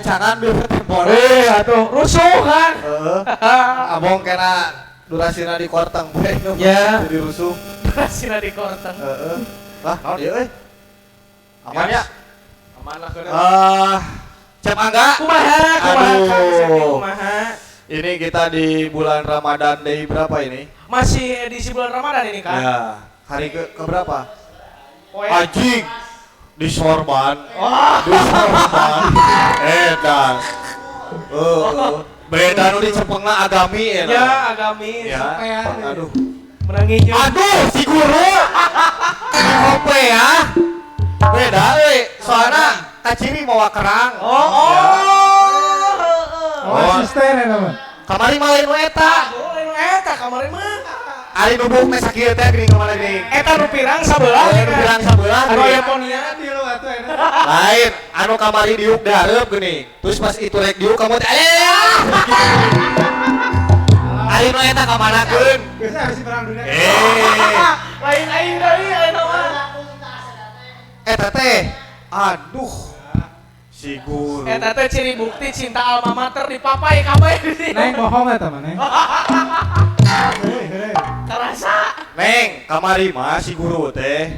Rerencangan bieu tempore. Eh, atuh rusuh kan. Heeh. Abong kena durasina di korteng we. Ya. Jadi rusuh. Durasina di korteng. Heeh. Lah, naon ieu euy? Aman ya? Aman lah keun. Eh, Cep Angga. Kumaha, kumaha Kang Cepi, Aduh. kumaha? Ini kita di bulan Ramadan day berapa ini? Masih edisi bulan Ramadan ini kan? Ya, hari ke berapa? Poe. Anjing. Di sorban. Wah, Di sorban. Edan. Heeh. Beda nu dicepengna agami ya. ya agami. Ya. Aduh. Menangi jeung. Aduh, si guru. Di kope ya. Beda euy, soalna kaciri mawa kerang. Oh, oh. Ya. Heeh. Oh, asisten eta mah. Kamari mah lain nu eta. Aduh, lain eta kamari mah. Ari nu buuk teh sakieu teh geuning kamana geuning. Eta nu pirang sabelah. Anu pirang sabelah. Anu geuning. aya ponia. Tilu atuh eta. Lain, anu kamari diuk dihareup geuning. Terus pas itu rek diuk kamu teh eh. Ari nu eta kamanakeun? Biasa habis perang dunia. Eh, Lain aing deui ayeuna mah. eta teh. Aduh. Si guru. Eta teh ciri bukti cinta alma mater dipapai kabeh. Neng bohong eta mah, Neng. Heuh, heuh. Terasa. Neng, kamari mah si guru teh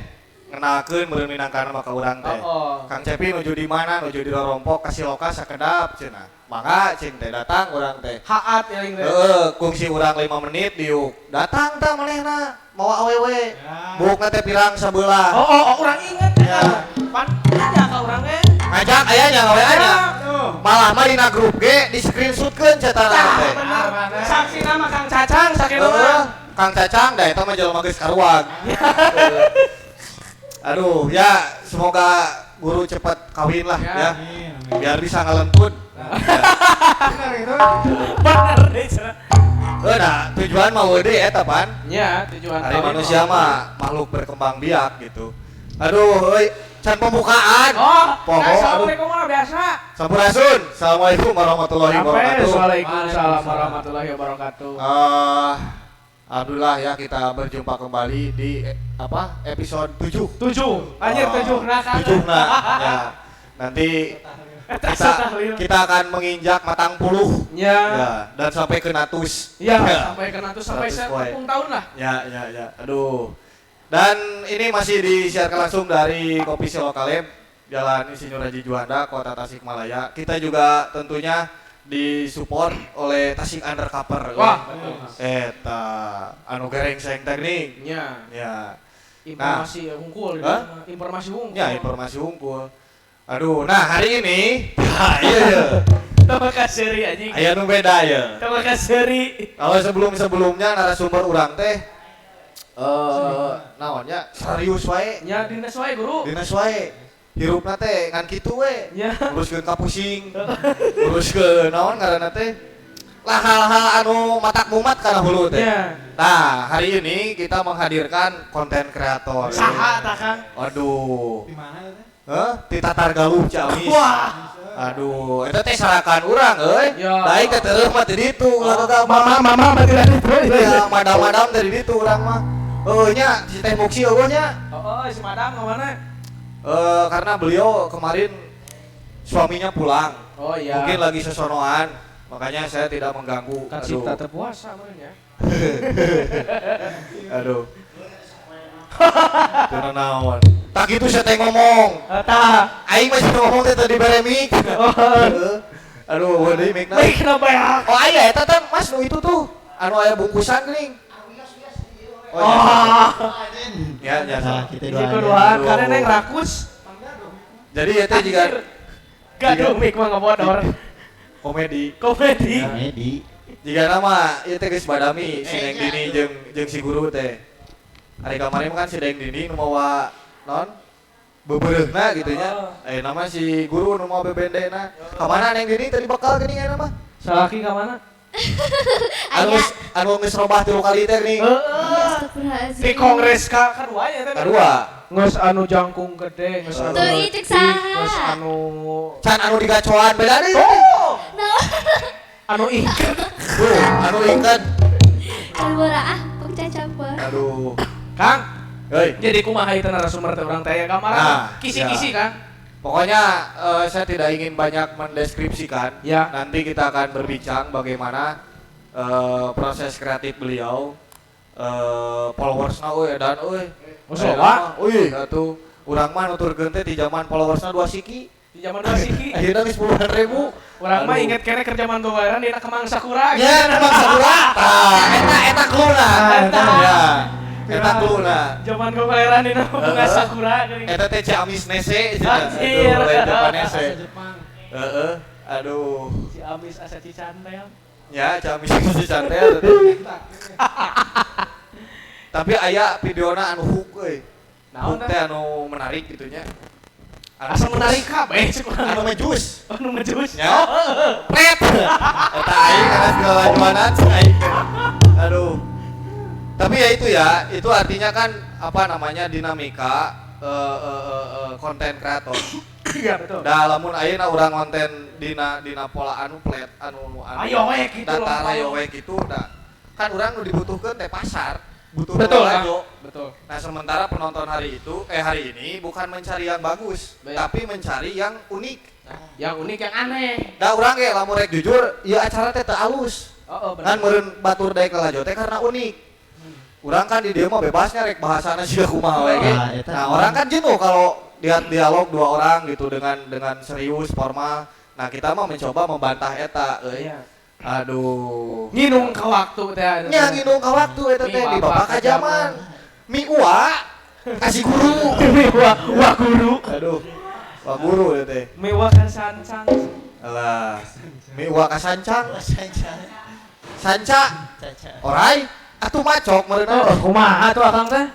ngenalkeun meureun minangkana mah ka urang teh. Oh, oh. Kang Cepi nuju di mana? Nuju di Rorompok kasih loka sakedap cenah. Mangga cing teh datang urang teh. Haat ya teh. Heeh, kungsi urang 5 menit diuk. Datang tah manehna mawa awewe. Ya. Buukna teh pirang sabelah. Oh, oh, oh, urang inget Ya. Pan nya ka urang ge. Ngajak aya nya ngawe nya. Tuh. Malah mah dina grup ge di screenshotkeun cetana teh. Bener. Saksi nama Kang Cacang sakitu Heeh, mah. Kang Cacang da eta mah jelema geus karuag. Aduh, ya semoga guru cepat kawin lah Ya. ya. Amin, amin. Biar bisa ngalentun. Ya. Bener gitu. Bener deh cenah. Eh, nah, tujuan mah deui eta pan. Ya, tujuan Hari kawin manusia mah makhluk berkembang biak gitu. Aduh, euy, can pembukaan. Oh, Poho, nah, assalamualaikum mah biasa. Sampurasun. Assalamualaikum warahmatullahi wabarakatuh. Waalaikumsalam warahmatullahi wabarakatuh. Alhamdulillah ya kita berjumpa kembali di apa episode 7. 7. Anjir 7 nah kan. 7 nah. Ya. Nanti kita kita akan menginjak matang puluh. Ya. Ya, dan sampai ke natus. Ya, sampai ke natus sampai 100 poe. setepung tahun lah. Ya, ya, ya. Aduh. Dan ini masih disiarkan langsung dari Kopi Silokalem, Jalan Insinyur Haji Juanda, Kota Tasikmalaya. Kita juga tentunya disupport oleh Tasik Undercover. Wah, betul. Eta anu gerengseng teknik. Ya, Ya. informasi hungkul Hah? Informasi hungkul. Ya, informasi hungkul. Aduh, nah hari ini, nah, iya, iya. Terima kasih anjing. Aya nu beda ya. Terima kasih. Kalau sebelum-sebelumnya narasumber urang teh naonnya serius wae. Ya dinas wae guru. Dinas wae. Hirupna teh ngan kitu we. Ya. Nguruskeun ka pusing. Nguruskeun naon ngaranna teh? Lah hal-hal anu matak mumat kana hulu teh. Ya. Nah, hari ini kita menghadirkan konten kreator. Saha tah Kang? Aduh. Di mana eta? Heh, di Tatar Galuh Ciamis. Wah. Aduh, eta teh sarakan urang euy. Ya. Daik teh tereuh mah ti ditu ulah gagabah. Mama mama mati dari itu. Ya, madam-madam dari ditu urang mah. Heuh nya si Teh Muksi eueuh nya. Oh, oh, si madam ke mana? Eh, karena beliau kemarin suaminya pulang. Oh iya. Mungkin lagi sesonoan, makanya saya tidak mengganggu. Kan Aduh. cipta terpuasa meureun ya. Aduh. Teu naon. Tak gitu saya teh ngomong. Eta. Aing masih ngomong teh tadi bere mic. Heeh. Aduh, eueuh deui mic-na. Baik kenapa ya? Oh aya eta teh Mas nu itu tuh. Anu aya bungkusan geuning. Oh, Oh. ya, ya, Nah, ya. kita Hiji doain. keduaan Aduh. karena neng rakus. Jadi eta juga Anjir. Gaduh mik mah ngebodor. komedi. Komedi. Komedi. Jika nama ieu teh geus badami si Neng Dini jeung jeung si guru teh. Hari kamari mah kan si Neng Dini nu mawa non beubeureuhna gitu nya. Oh. Ayeuna mah si guru nu mawa bebendena. Ka mana Neng Dini tadi bekal geuning ayeuna mah? Salaki ka mana? Anu Aya. anu geus robah 3 kali teh geuning. Heeh. Astagfirullahaladzim. Di kongres ka kadua nya teh. Kadua. Geus anu jangkung gede, geus anu Tuh, ih, leutik, cek saha. geus anu Can anu digacoan beda deui. Oh, Nah, anu iket. Tuh, anu iket. Calbora ah, pengcacampur. Aduh. Kang, Hei, jadi kumaha itu narasumber teh urang teh aya gambaran. Nah, Kisi-kisi, ya. Kang. Pokoknya saya tidak ingin banyak mendeskripsikan. Ya. Nanti kita akan berbincang bagaimana proses kreatif beliau. Followersna euy edan euy. Oh, loba. Euy atuh urang mah nuturkeun teh di zaman followersna 2 siki. Di zaman 2 siki. Akhirna geus puluhan ribu. Urang mah inget keneh keur zaman gobaran dina Kemang Sakura. Ya, Kemang Sakura. Tah, eta cluna. Ya. Eta cluna. Zaman gobaran dina bunga sakura geuning. Eta teh Ciamis nese cenah. Anjir. Aduh, lain Japanese. Jepang. Heeh. Aduh. Ciamis asa Cicantel. Ya, Ciamis asa Cicantel. Tapi aya videona anu hook euy. Naon Hook teh anu menarik gitu nya. Asa menarik kabeh Anu mejus. Anu mejus. Ya. Pret. Eta aing karena segala jualan aing teh. Aduh. Tapi ya itu ya, itu artinya kan apa namanya dinamika konten kreator. Iya betul. Da lamun ayeuna urang konten dina pola anu flat anu ayo we kitu datar ayo we kitu da. Kan urang nu dibutuhkeun teh pasar, butuh betul, lalajo. Betul. Nah, sementara penonton hari itu hari ini bukan mencari yang bagus, tapi mencari yang unik. Nah, yang unik yang aneh. Da urang ge lamun rek jujur, ieu acara teh teu alus. Oh, bener. Kan meureun batur daek lalajo teh karena unik. Urang kan di dieu mah bebasnya rek bahasana sia kumaha we ge. Nah, orang kan jenuh kalau lihat dialog dua orang gitu dengan serius formal. Nah, kita mah mencoba membantah eta euy. Iya. Aduh. Nginung ka waktu teh. Nya nginung ka waktu eta teh di bapak ka zaman. Mi ua kasih guru. Mi ua wa guru. Aduh. Wa guru eta teh. Mi ua ka sancang. Alah. Mi ua ka sancang. Sanca. Orai. Atuh macok meureunna. Oh, kumaha atuh akang teh?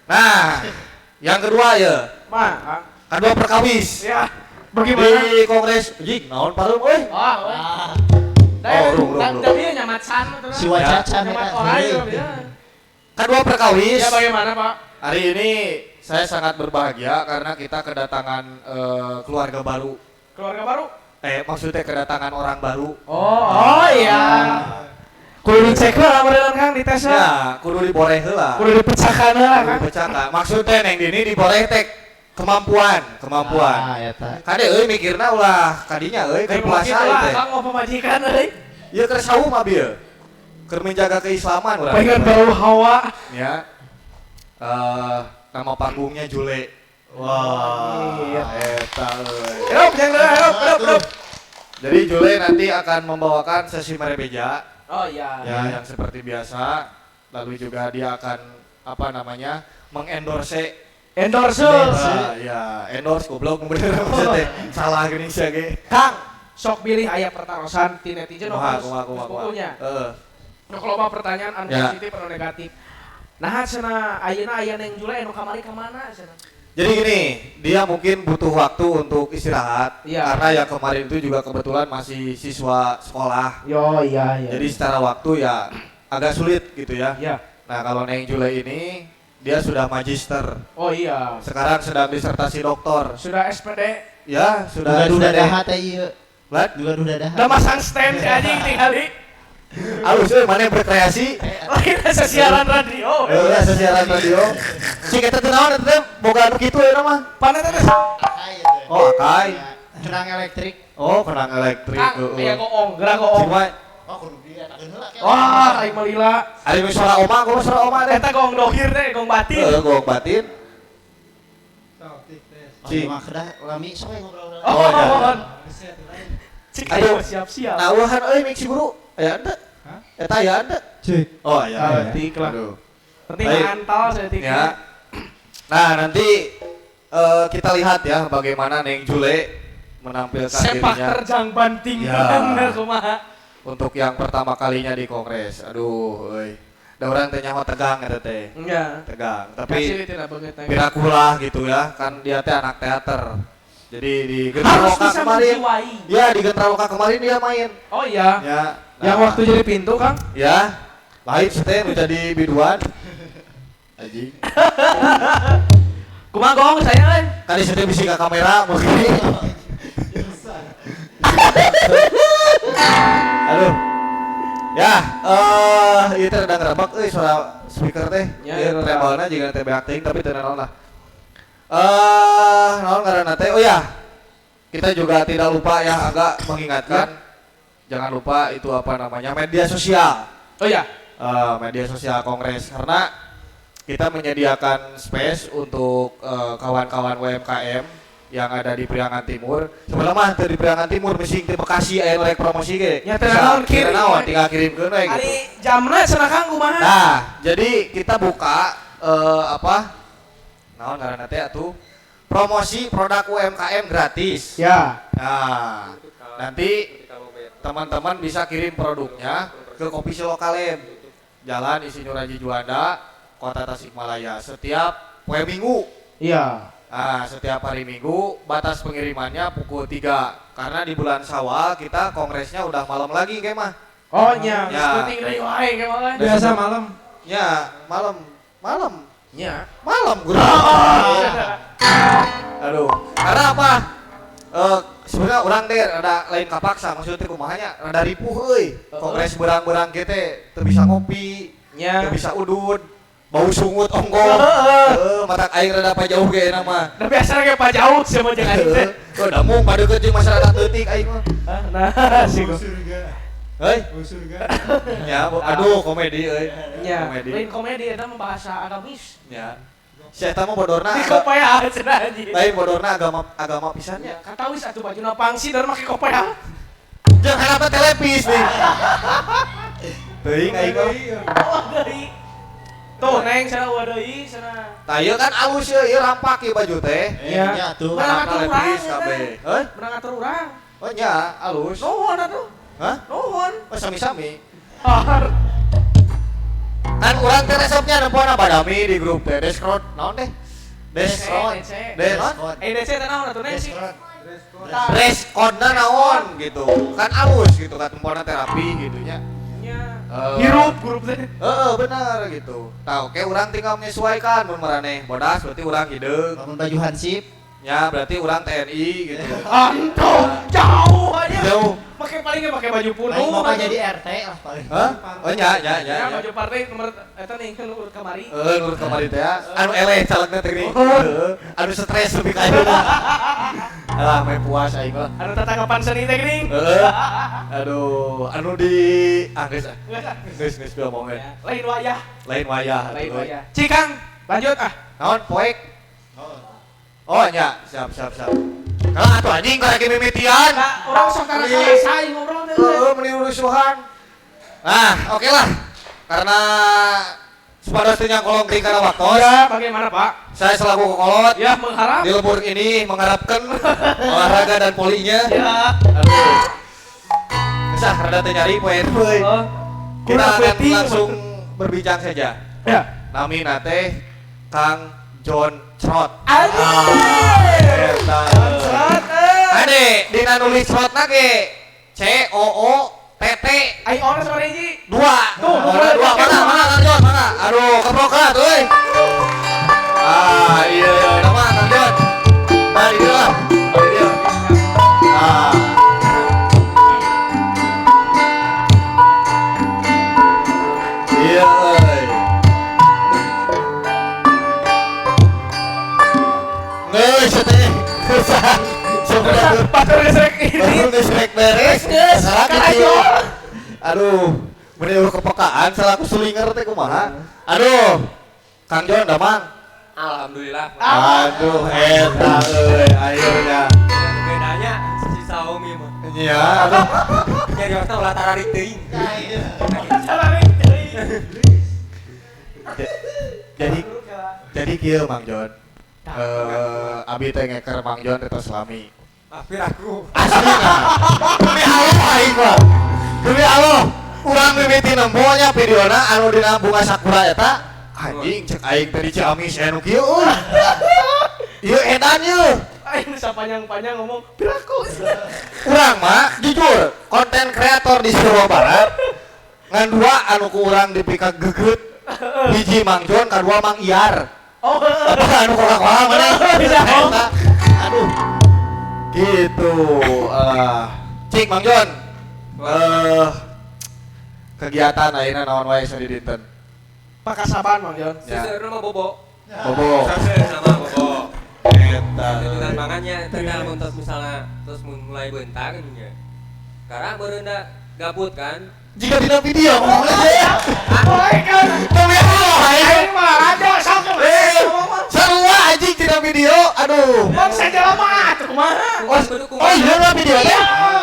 Nah, yang kedua ya. Mah, kedua perkawis. Ya. Bagaimana? Di kongres, jing naon pareum euy? Oh, oh, rung. Tapi nyamatsan atuh. Si wacacan nyamat orai ya. Kedua perkawis. Ya bagaimana, Pak? Hari ini saya sangat berbahagia karena kita kedatangan keluarga baru. Keluarga baru? Maksudnya kedatangan orang baru. Oh, iya. Kudu dicek heula meureun Kang di tes. Ya, kudu diboreh heula. Kudu dipecahkan heula Kang. Dipecahkan. Maksudnya neng dini diboreh teh kemampuan. Ah, eta. Kade euy mikirna ulah kadinya euy keur puasa teh. Kang mau pemajikan euy. Ieu keur saum abi ieu. Keur menjaga keislaman urang. Pengen bau hawa. Ya. Nama panggungnya Jule. Wah, eta euy. Hirup jeung hirup. Jadi Jule nanti akan membawakan sesi merebeja. Oh iya. Ya, yang seperti biasa. Lalu juga dia akan apa namanya? Mengendorse. Endorse. Ya, endorse goblok bener maksudnya. Salah geuning sia ge. Kang, sok bilih aya pertarosan ti netizen kumaha kumaha. Heeh. Nu loba pertanyaan anu positif anu negatif. Nah, cenah ayeuna aya Neng Jule anu kamari ka mana cenah? Jadi gini, dia mungkin butuh waktu untuk istirahat ya. Karena yang kemarin itu juga kebetulan masih siswa sekolah. Yo iya iya. Jadi secara waktu ya agak sulit gitu ya. Iya. Nah kalau Neng Jule ini dia sudah magister. Oh iya. Sekarang sedang disertasi doktor. Sudah SPD. Ya sudah. Sudah daha teh ieu. What? Sudah daha. Udah masang stand si anjing tinggali. Alus euy mana yang berkreasi? Lain siaran radio. Heeh, siaran radio. Cik eta teh naon eta teh boga anu kitu eta mah. Pana teh. Akai eta. Oh, akai. Kenang elektrik. Oh, kenang elektrik. Heeh. Aya goong, geura goong. Oh, kudu dietakeun heula. Wah, aing mah lila. Ari nu suara oma, kumaha suara oma teh? Eta goong dohir teh, goong batin. Heeh, goong batin. Cik mah kedah lami sok we ngobrol. Oh, cik ayo siap-siap. Nah, uahan euy mik si guru. Aya ente. Eta aya ente. Cik. Oh iya. Tik lah. Aduh. Penting antal saya tik. Ya. Nah, nanti kita lihat ya bagaimana Neng Jule menampilkan sepak dirinya. Terjang banting ya. Bener kumaha. Untuk yang pertama kalinya di kongres. Aduh, euy. Da urang teh nyaho tegang eta teh. Iya. Tegang. Tapi pirakulah gitu ya, kan dia teh anak teater. Jadi di Gentraloka kemarin. Ya, di Gentraloka kemarin dia main. Oh iya. Ya. Nah, yang waktu jadi pintu, Kang? Ya. Lain teh nu jadi biduan. Anjing. Kumaha gong saya euy? Tadi saya bisi ka kamera mungkin. Aduh. Ya, ieu teh rada ngerebek euy suara speaker teh. Ya, treble-na jiga teh beak teuing tapi teu naon lah. Naon ngaranna teh? Oh ya. Kita juga tidak lupa ya agak mengingatkan jangan lupa itu apa namanya media sosial. Oh ya. Media sosial Kongres karena kita menyediakan space untuk kawan-kawan UMKM yang ada di Priangan Timur. Sebenarnya mah teu di Priangan Timur mesti di Bekasi aya nu rek promosi ge. Ya teu naon kirim. Tinggal kirimkeun we gitu. Ari jamna cenah Kang kumaha? Nah, jadi kita buka apa? Naon ngaranna teh atuh? Promosi produk UMKM gratis. Ya. Nah, nanti teman-teman bisa kirim produknya ke Kopi Silokalem, Jalan Insinyur Haji Juanda, Kota Tasikmalaya. Setiap poe Minggu. Iya. Nah, setiap hari Minggu batas pengirimannya pukul 3. Karena di bulan Syawal kita kongresnya udah malam lagi kayak mah. Oh nya, ya. Wae kayak mah. Biasa malam. Ya, malam. Malam. Ya. Malam guru. Aduh, karena apa? Sebenarnya orang deh rada lain kapaksa maksudnya kumaha nya rada ripuh euy. Kongres berang-berang kieu teh teu bisa ngopi, nya. Teu bisa udud, bau sungut onggoh. Matak aing rada pajauh ge enak mah. Da biasa ge pajauh sia mah jeung aing teh. Heuh, da mung padeukeut jeung masyarakat leutik aing mah. Nah, sih surga. Heuy, Bau surga. nya, aduh komedi euy. Nya, Komedi. lain komedi eta mah bahasa agamis. Nya. Si eta mah bodorna. Di kopaya cenah anjing. Lain bodorna agama agama pisan nya. Ya, katawis atuh bajuna pangsi dan make kopaya. Jeung harapna telepis nih. Teuing aing mah. Oh, deui. Tuh neng cenah eueuh deui cenah. Tah ieu kan alus ieu, ieu rampak ieu baju teh. Iya. Nya tuh. Menang Harapna atur urang lepis eta. kabeh. Heuh? Menang atur urang. Oh nya, alus. Nuhun atuh. Hah? Nuhun. Oh sami-sami. Har. Kan urang teh resepnya nempoan badami di grup teh Deskrot naon teh? Deskrot. DC. Deskrot. Eh DC teh naon atuh neng sih? Dress Dress code-na naon gitu. Kan alus gitu kan tempoana terapi gitu nya. Nya. Hirup grup teh. Heeh, benar gitu. Tah oke urang tinggal menyesuaikan mun maraneh bodas berarti urang hideung. Bangun baju hansip. Ya berarti urang TNI gitu. Antuh, jauh aja. Jauh. Pakai palingnya pakai baju Paling penuh. bapak jadi RT lah paling. Hah? Oh nya nya nya. Ya, nya. baju partai nomor eta nih kan urut kamari. Heeh, nurut kamari teh ya. Anu eleh calegna teh gini. Heeh. Anu stres lebih ka ayeuna. Alah, main puas aing mah. Anu tatanggapan seni teh geuning. Heeh. Aduh, anu di ah geus ah. Geus geus diomongkeun. Ya, lain wayah, Lain wayah. lain atuh. wayah. Cikang, lanjut ah. Naon poek? Oh nya, siap siap siap. Kalau atuh anjing karek mimitian. Nah, urang sok tara selesai ngobrol teh. Heeh, meni rusuhan. Nah, oke lah. Karena supados teu nyangkolong teuing kana waktos. Ya, bagaimana Pak? Saya selaku kokolot Ya, mengharap. di lembur ini mengharapkan olahraga dan polinya. Ya. Aduh. Sah, rada teu nyari poe euy. Oh. Kita Kurang akan penting. langsung berbincang saja. Ya. Nami teh Kang John Crot. Anjing. Eta. Crot, eh. Ade, dina nulis crotna ge C O O T T Ai orang sama hiji. 2. Tuh, dua, dua, mana, mana Kang John, mana? Aduh, keprokat euy. Ah, iya, iya, nama Kang John. Nah, di dia lah. Di dia. Ah. Iya, euy. Geus teh. Kesan. Sebenarnya Batur geus rek ini. baru geus rek beres. Geus, Salah gitu. kacau. Aduh, meni kepekaan salah aku sulinger teh kumaha. Aduh. Kang John damang. Alhamdulillah. Aduh, eta euy ayeuna. Bedanya si Xiaomi mah. Nya, aduh. Nyari waktu ulah tararik teuing. Salah teuing. Jadi kieu Mang John. Abi teh ngeker Mang John teh tos lami. Maafin aku. Asli nah. Demi Allah aing mah. Demi Allah, urang mimiti nempo nya videona anu dina bunga sakura eta. Anjing cek aing teh di Ciamis anu kieu euy. Ieu edan ieu. Aing sapanjang-panjang ngomong piraku. Urang mah jujur, konten kreator di Jawa Barat ngan dua anu ku urang dipika geget. Hiji Mang Jon, kadua Mang Iar. Oh, Apa anu Coca-Cola mana? Bisa, Om. Eta. Aduh. Gitu. Cik Mang Jon. Kegiatan ayeuna naon wae sadi dinten? Pakasaban Mang Jon. Ya. Seseurna mah bobo. Bobo. Sase sama bobo. Eta. Eta. Itu makanya teh mun tos misalnya terus mulai bentar nya. Karena bereunda gabut kan. Jika dina video ngomongnya ya. Boleh kan? Tapi Aing mah ada sok. Sarua anjing dina video. Aduh. Bangsa jelema atuh kumaha? Oh iya lah video teh.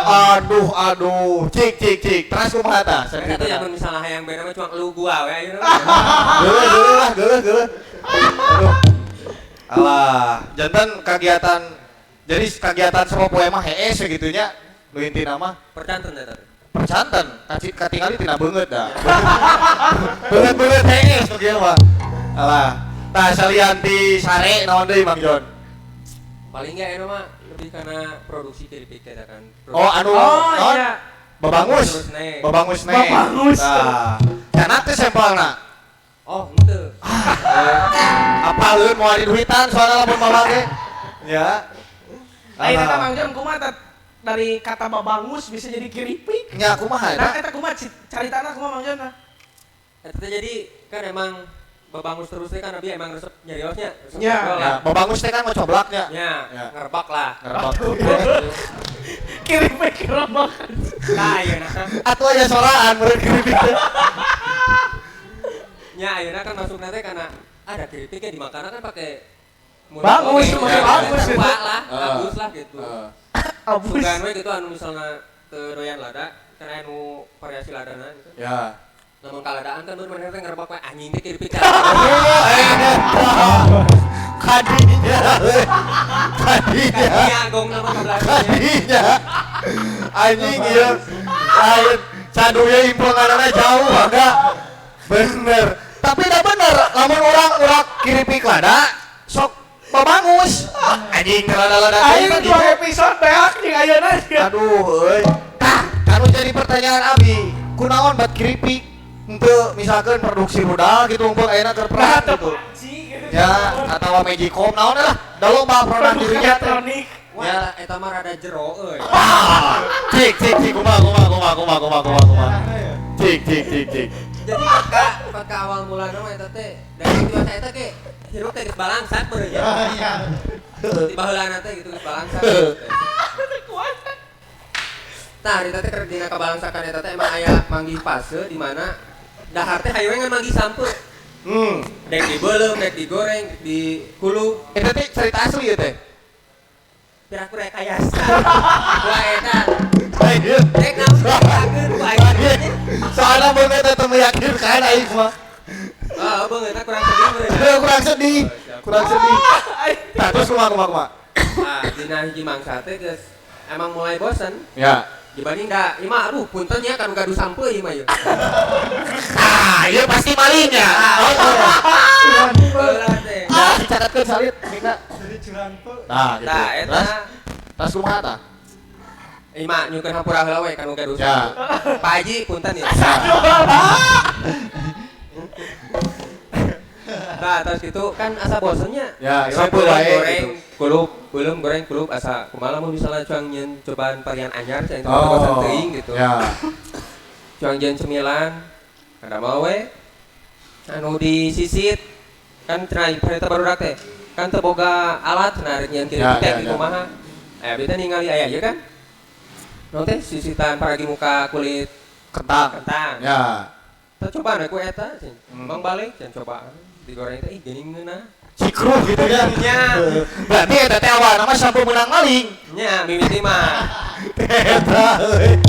Aduh aduh. Cik cik cik. Terus kumaha tah? Itu yang misalnya hayang beda mah cuma lu gua we ayeuna. Geuleuh geuleuh lah, geuleuh geuleuh. Aduh. Alah, jantan kegiatan jadi kegiatan sapopoe mah hees gitu nya. Nu intina mah percanten eta. Percanten, katingali tina beungeut da. Beungeut-beungeut hees nu kieu mah. Alah, tah salian ti sare naon deui Mang Jon? Paling enggak eta mah lebih karena produksi keripik eta kan. Oh anu oh, iya. Babangus. Babangus nih. Babangus. Tah. Canak teh sampelna. Oh, henteu. Apa leueun moal diduitan soalna lamun mawang ge. Ya. Lain eta Mang Jon kumaha dari kata babangus bisa jadi keripik. Nya kumaha eta? Nah eta kumaha caritana kumaha Mang Jon tah? Eta teh jadi kan emang babangus terus teh kan abi emang resep nyariosnya. Ya. Ya, babangus teh kan ngocoblaknya. Nya, ngerebak lah. Ngerebak. Keripik ngerebak. Nah, ayeuna. Atuh aya soraan meureun keripik teh. Nya ayeuna kan masukna teh karena ada keripiknya dimakan kan pakai bagus, pakai bagus gitu. Lah, abus lah gitu. Abus. Sugan we gitu anu misalnya teu doyan lada, karena anu variasi ladana gitu. Ya. Namun kaladaan kan bener-bener teh ngerebak we anjing teh keripik. Kadinya. Kadinya. Kadinya gongna mah kadinya. Anjing ieu. Lain cadunya imponganana jauh enggak. Bener. Tapi dah bener lamun urang urak keripik lada sok babangus. Anjing lada-lada aing dua episode beak jeung ayeuna. Aduh euy. Tah, kanu jadi pertanyaan abi, kunaon bat keripik henteu misalkan produksi rudal gitu ngumpul ayeuna keur perang gitu. Ya, atawa Magicom naon lah, da loba produk dirinya teh. Wah, eta mah rada jero euy. Cik cik cik kumaha kumaha kumaha kumaha kumaha kumaha. Cik cik cik cik. Jadi kakak awal mulana mah eta teh dari dewasa eta ge hirup teh geus balangsat beureum nya. Iya. Di baheulana teh gitu geus balangsat. Tah harita teh keur dina kabalangsakan eta teh emang aya manggih fase di mana dahar teh hayu we ngan manggih sampeu. Dek dibeuleum, dek digoreng, dek dihulu. Eta teh cerita asli ieu teh. Piraku rekayasa. Wah eta. Dek naon diceritakeun ku aing. Soalna beungeut teh meyakinkan aing mah. Ah, beungeutna kurang sedih meureun. Kurang sedih. Kurang sedih. Tah terus kumaha kumaha kumaha. Ah, dina hiji mangsa teh geus emang mulai bosen. Ya. Dibanding da, ieu mah aduh punten nya kan gaduh sampeu ieu mah ieu. Ah, ieu pasti malingnya. Heula teh. Ya, dicatatkeun salit mika. Jadi curanpe. Nah, gitu. Tah eta. Terus kumaha tah? Ieu mah nyukeun hampura heula we kan gaduh sampeu. Pak Haji punten ya. Nah, terus gitu kan asa bosennya. Ya, sampeu wae goreng, kulup, belum goreng kulup asa kumaha lamun misalnya cuang nyeun cobaan varian anyar cenah oh, bosen teuing gitu. Ya. Cuang nyeun cemilan kada mau we. Anu disisit kan cenah harita barudak teh. Kan teu boga alat cenah rek nyeun kieu teh kumaha. Abdi teh ningali aya ieu kan. Naon teh sisitan paragi muka kulit kentang. Kentang. Ya. Tah cobaan we ku eta cenah. Bang balik cenah cobaan digoreng teh ih geuning ngeunah. Cikruh gitu kan. Nya. Berarti eta teh awalna mah sampeu meunang maling. Nya mimiti mah. Eta euy.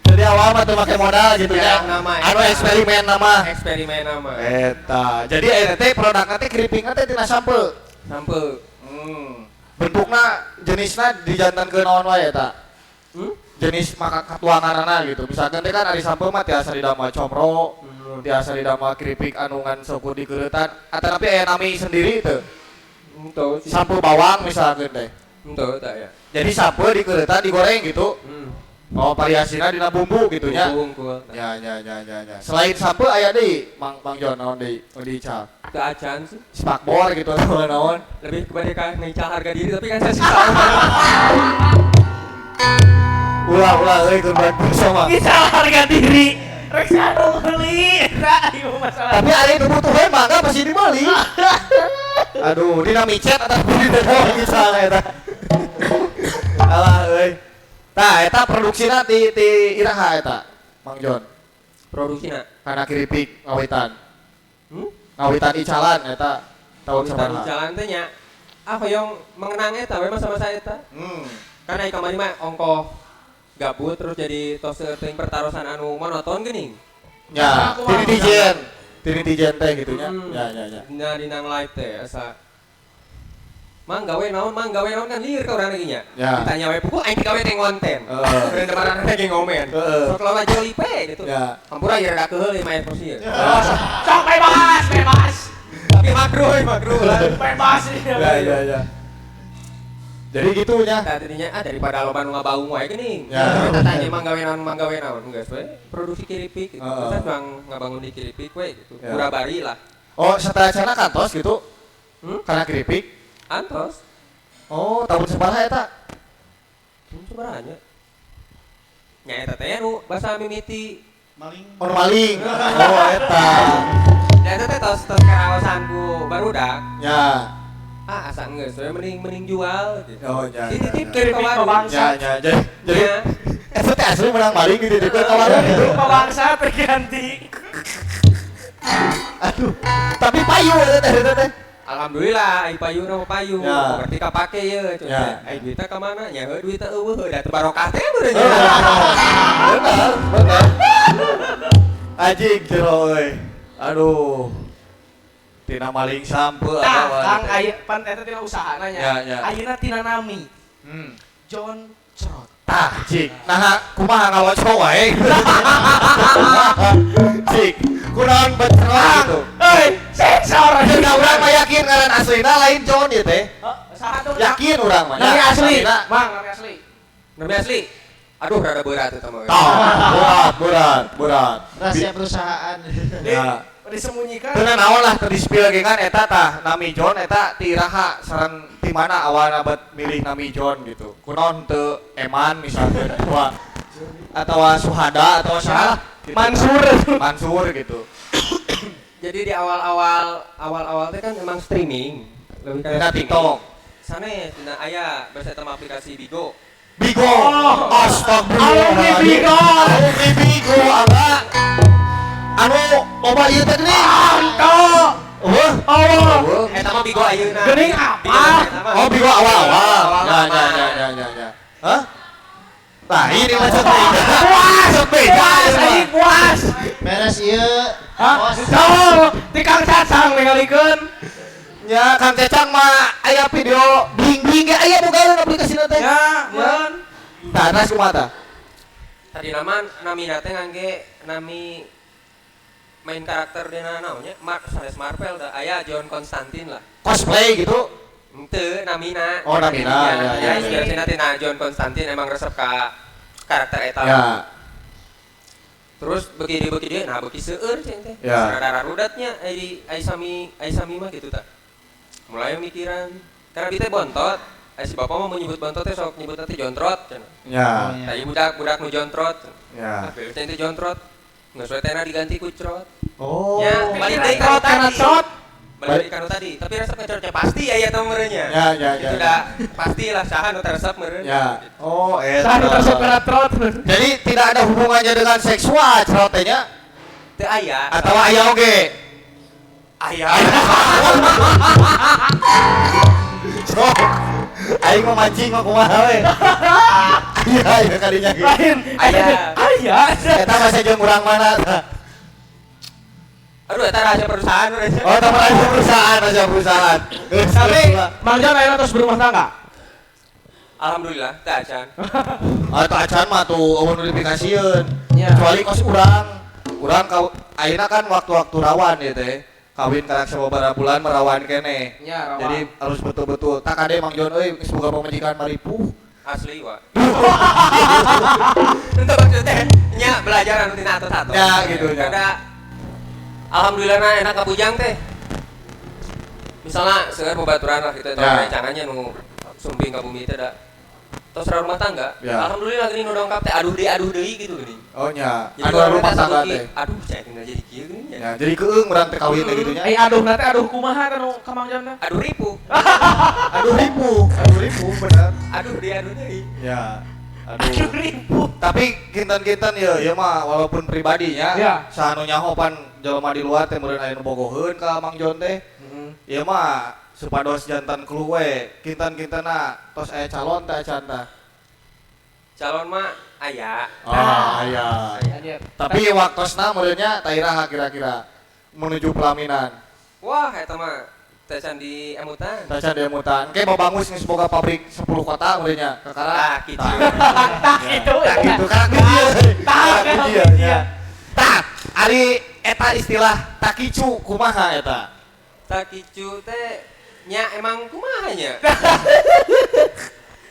Jadi awal mah teu make modal gitu ya. Anu eksperimen nama. Eksperimen nama. Eta. Jadi eta teh produkna teh keripikna teh tina sampeu. Sampeu. Bentukna jenisna dijantankeun naon wae eta? Jenis maka katuanganana gitu. Misalkan teh kan ari sampeu mah tiasa didamel comro, tiasa didamel keripik anu ngan saukur digeureutan, atanapi aya nami sendiri teu? Henteu. Sampeu bawang misalkan teh. Henteu tah ya. Jadi sampeu digeureutan digoreng gitu. Oh, variasina dina bumbu gitu nya. Bumbu. Ya ya ya ya ya. Selain sampeu aya deui Mang Mang Jon naon deui nu diical? Teu acan sih. Spakbor gitu atau naon? Lebih kepada ka ngical harga diri tapi kan saya sisa. Ulah ulah euy kurban bersama. Ngical harga diri. Rek anu meuli eta ieu masalah. Tapi ari nu butuh we mangga pasti dibeli. Aduh, dina micet atau dina misalnya eta. Alah euy. Tah eta produksina ti iraha eta, Mang Jon. Produksina kana keripik ngawitan. Ngawitan icalan eta tahun sabaraha? Icalan teh nya. Ah hoyong mengenang eta we masa-masa eta. Kan ai kamari mah ongkoh gabut terus jadi tos teuing pertarosan anu monoton geuning. Ya, ti netizen teh gitu nya. Ya ya ya. Nya dina live teh asa Mang gawe naon kan lieur ka urang lagi nya. Ditanya we pukul aing gawe teh ngonten. Heeh. Depan lagi ngomen. Sok loba jolipe gitu. Hampura ieu rada keheul ieu mah emosi ieu. Sok bebas, bebas. Tapi makruh lah. Bebas. Ya ya ya. Jadi gitu nya. Tadinya ah daripada loba nu ngabaung wae geuning. Eta tanya mang gawe naon geus we produksi keripik gitu. Terus bang ngabangun di keripik we gitu. Pura bari lah. Oh, setelah cara kantos gitu. Karena keripik antos. Oh, tahun sabaraha eta? Tahun sabaraha nya? Nya eta teh nu basa mimiti maling. Oh, maling. Oh, eta. Nya eta teh tos karaosan ku barudak. Ya. Ah, asa geus we mending jual gitu. Oh, nya. Dititipkeun ka warung. Nya, nya. Jadi eta teh asli menang maling dititipkeun ka warung gitu. Pabangsa terganti. Aduh, tapi payu eta teh. Alhamdulillah, ai payu na payu. Ya. Berarti kapake ye, cuy. Ya. Ai duitna ka mana? Nya heuh duitna eueuh da teu barokah teh meureun nya. Benar, benar. Anjing jero euy. Aduh. Tina maling sampeu tah, Kang aya pan eta tina usahana nya. Ya, ya. Ayeuna tina nami. John Crot. Tah, cik. Nah, kumaha ngaloco wae. Cik, kunaon becerot gitu. Euy, sensor. Nah, urang mah yakin ngaran aslina lain John ieu teh. Saha tuh? Yakin urang mah. Nami asli. Mang, nami asli. Nami asli. Aduh, rada berat eta mah. Tah, berat. Rahasia perusahaan. Ya. Disembunyikan. Teu naon lah teu di-spill ge kan eta tah nami John eta ti iraha sareng ti mana awalna bet milih nami John gitu. Kunaon teu Eman misalnya atawa Suhada atau salah gitu. Mansur gitu. Jadi di awal-awal teh kan emang streaming, lebih kayak TikTok. Sanes dina aya basa eta mah aplikasi Bigo. Bigo. Astagfirullah. Alumni Bigo. Alumni Bigo aga. Anu loba ieu teh geuning. Anto. Eueuh. Oh. Eta mah Bigo ayeuna. Geuning apa? Oh, Bigo awal-awal. Ya. Hah? Nah, ini mah sok beda. Puas, Puas, anjing puas. Beres ieu. Hah? Jauh, ti Kang Cacang ningalikeun. Nya, Kang Cacang mah aya video bling-bling ge aya bogaeun aplikasina teh. Ya, meureun. Tah, terus kumaha tah? Tadi nama namina teh ngangge nami main karakter dina naonnya Mark sanes Marvel da aya John Constantine lah. Cosplay gitu? Henteu namina. Oh, namina. Ya, inspirasina tina John Constantine emang resep ka karakter eta. Ya. Terus beuki dieu nah beuki seueur cing teh. Ya. Rada rudatnya ai sami mah gitu tah. Mulai mikiran karena bi teh bontot. Ai si bapak mah mau nyebut bontot teh sok nyebut teh jontrot cenah. Ya. Tah budak-budak nu jontrot. Ya. Nah, cing teh jontrot. Geus we teh diganti ku crot. Oh. Ya, balik deui ka karena crot. Balik deui ka nu tadi, tapi resep ngecrotnya pasti aya teh meureun nya. Ya. Itu da pastilah saha nu resep meureun. Ya. Oh, eta. Saha nu resep kana trot. Jadi tidak ada hubungannya dengan seksual crot teh nya? Teu aya. Atawa aya oge? Aya. Sok. Aing mah mancing mah kumaha we. Iya, iya kadinya ge. Lain. Aya. Aya. Eta mah jeung urang mana tah? Aduh, eta rahasia perusahaan. Oh, eta rahasia perusahaan. Tapi Mang Jon ayeuna terus berumah tangga? Alhamdulillah, teu acan. Ah, teu acan mah tuh eueuh nu dipikasieun. Ya. Kecuali kos urang. Urang ayeuna kan waktu-waktu rawan ieu teh. Kawin karak sababaraha bulan merawan keneh. Ya, rawan. Jadi harus betul-betul tak kade Mang Jon euy geus boga pamajikan maripuh. Asli wa. Untuk maksudnya nya belajar anu tina atos-atos. Ya gitu nya. Kada alhamdulillah na enak ka bujang teh. Misalnya seueur babaturan lah gitu eta Ya. rencananya nu sumping ka bumi teh da. Tos rumah tangga. Ya. Alhamdulillah geuning nu dongkap teh aduh deui gitu geuning. Oh nya. Jadi Anu rumah tangga teh. Aduh, saya kena jadi kieu geuning nya. Ya, jadi keung urang teh kawin teh gitu nya. Eh aduh na teh aduh kumaha teh nu ka Mang Jon teh? Aduh ripu. Aduh ripu bener. Aduh deui. Ya. Aduh. Aduh ripu. Tapi kinten-kinten ya mah walaupun pribadinya, ya. Saha nu nyaho pan jelema di luar teh meureun aya nu bogoheun ka Mang Jon teh. Ieu mah supados jantan keluwe, kinten-kintena tos aya calon teh acan tah. Calon mah aya. Oh, aya. Tapi waktosna meureunnya tah iraha kira-kira menuju pelaminan. Wah, eta mah teh can di emutan. Teh can di emutan. Engke babangus geus boga pabrik 10 kota meureunnya. Kakara. Tah kitu. Tah kitu. Tah kitu karak dieu. Tah kitu nya. Tah, ari eta istilah takicu kumaha eta? Takicu teh nya emang kumaha nya.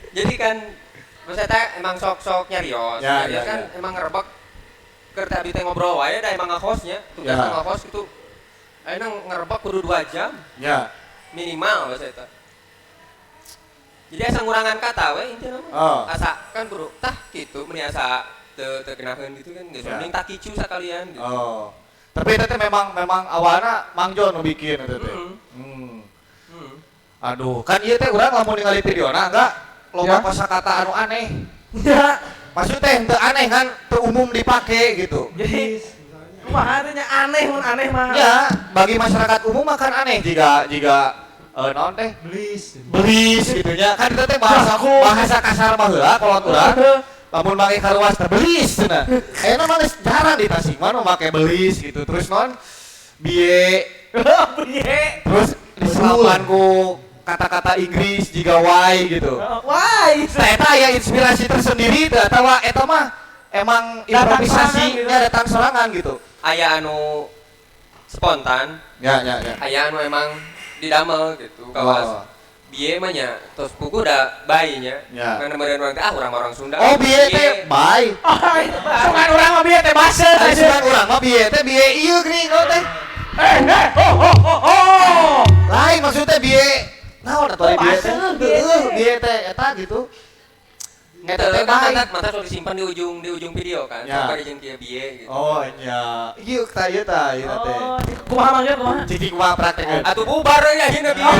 Jadi kan maksudnya emang sok-sok nyarios, ya, nyarios ya, kan ya. Emang ngerebek keur teh abdi teh ngobrol wae da emang ngahostnya, tugasna ya. Ngahost gitu. Ayeuna ngerebek kudu 2 jam. Ya. Minimal maksudnya eta. Jadi asa ngurangan kata we intina mah. Oh. Asa kan kudu tah kitu meuni asa teu geunaheun gitu kan geus ya. Mending takicu sakalian gitu. Oh. Tapi eta teh memang awalna Mang Jon nu bikin eta teh. Aduh, kan ieu teh urang lamun ningali videona enggak loba ya. Kosakata anu aneh. Ya. Maksud teh henteu aneh kan, teu umum dipake gitu. Jadi kumaha teh nya aneh mun aneh mah. Ya, bagi masyarakat umum mah kan aneh jika naon teh? Belis gitu nya. Kan itu teh bahasa kasar baheula kolot urang. Lamun make karuas teh belis cenah. Ayeuna mah geus jarang di Tasik mah nu make belis gitu. Terus naon? Biye. Biye. Terus diselapan ku kata-kata Inggris jika why gitu. Why? Nah, eta aya inspirasi tersendiri teh atawa eta mah emang improvisasi nya datang sorangan gitu. Aya anu spontan. Ya ya ya. Aya anu emang didamel gitu. Kawas. Oh. Biye mah nya tos pugu da bae nya. Ya. Kan meureun urang teh ah urang Sunda. Oh biye teh bae. Oh, sugan urang mah biye teh base. Sugan urang mah biye teh biye ieu geuning teh. Oh. Lain maksudnya biye naon atuh ari biye teh? Heueuh, biye teh eta gitu. Eta teh bae. Mata sok disimpan di ujung video kan. Ya. Sok jeung kieu biye gitu. Oh nya. Ieu tah ieu tah ieu teh. Oh, kumaha Mang Jon kumaha? Cicing kumaha praktekeun. Atuh bubar we ayeuna biye.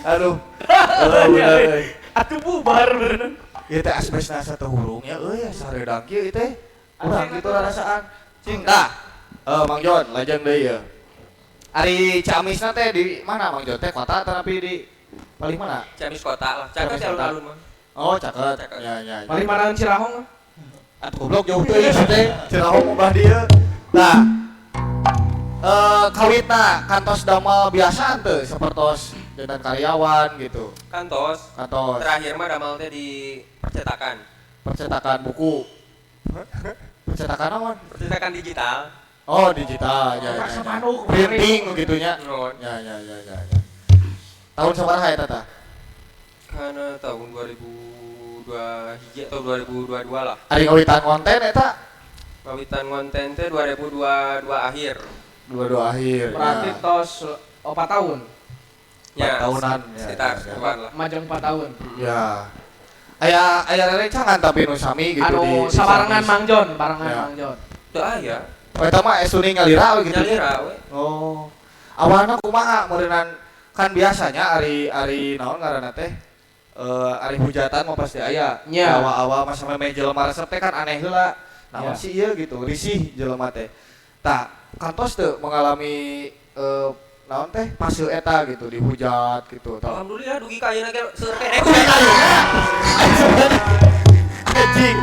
Aduh. Bener. Atuh bubar bener. Ieu teh asbesna satu hurung nya euy sareudang kieu ieu teh. Urang kitu rarasaan. Cing tah. Mang Jon lajeng deui ieu. Ari Ciamisna teh di mana Mang Jon teh kota tapi di paling mana? Ciamis kota lah. Caket alun-alun mah. Oh, caket. Ya ya. Paling mana Cirahong? Atuh goblok jauh teuing teh. Cirahong ubah dieu. Tah. Kawitna kantos damel biasa teu sapertos jantan karyawan gitu. Kantos. Kantos. Terakhir mah damel teh di percetakan. Percetakan buku. Percetakan naon? Percetakan digital. Oh, digital. Ya, ya, ya. Printing gitunya. Oh. Ya, ya, ya, ya, ya. Tahun sabaraha eta tah? Karena tahun 2021 atau 2022 lah. Ari ngawitan konten eta? Ngawitan konten teh 2022 akhir. 22 akhir. Berarti ya. tos 4 tahun. Ya, 4 tahunan sekitar ya, ya. lah. Majeng 4 tahun. Ya. Aya rerencangan tapi nu sami gitu anu, di sabarengan Mang Jon, barengan ya. Mang Jon. Teu aya. Oh, eta mah esuni nyalira we gitu. Nyalira we. Oh. Awalna kumaha meureunan kan biasanya ari naon ngaranna teh? Ari hujatan mah pasti aya. Ya. Awal-awal masa meme jelema resep teh kan aneh heula. Naon ya. Sih ieu gitu, risih jelema teh. Tah, kantos teu mengalami naon teh fase eta gitu dihujat gitu tah. Alhamdulillah dugi ka ayeuna ge seueur keneh. Dugi ka ayeuna. Anjing.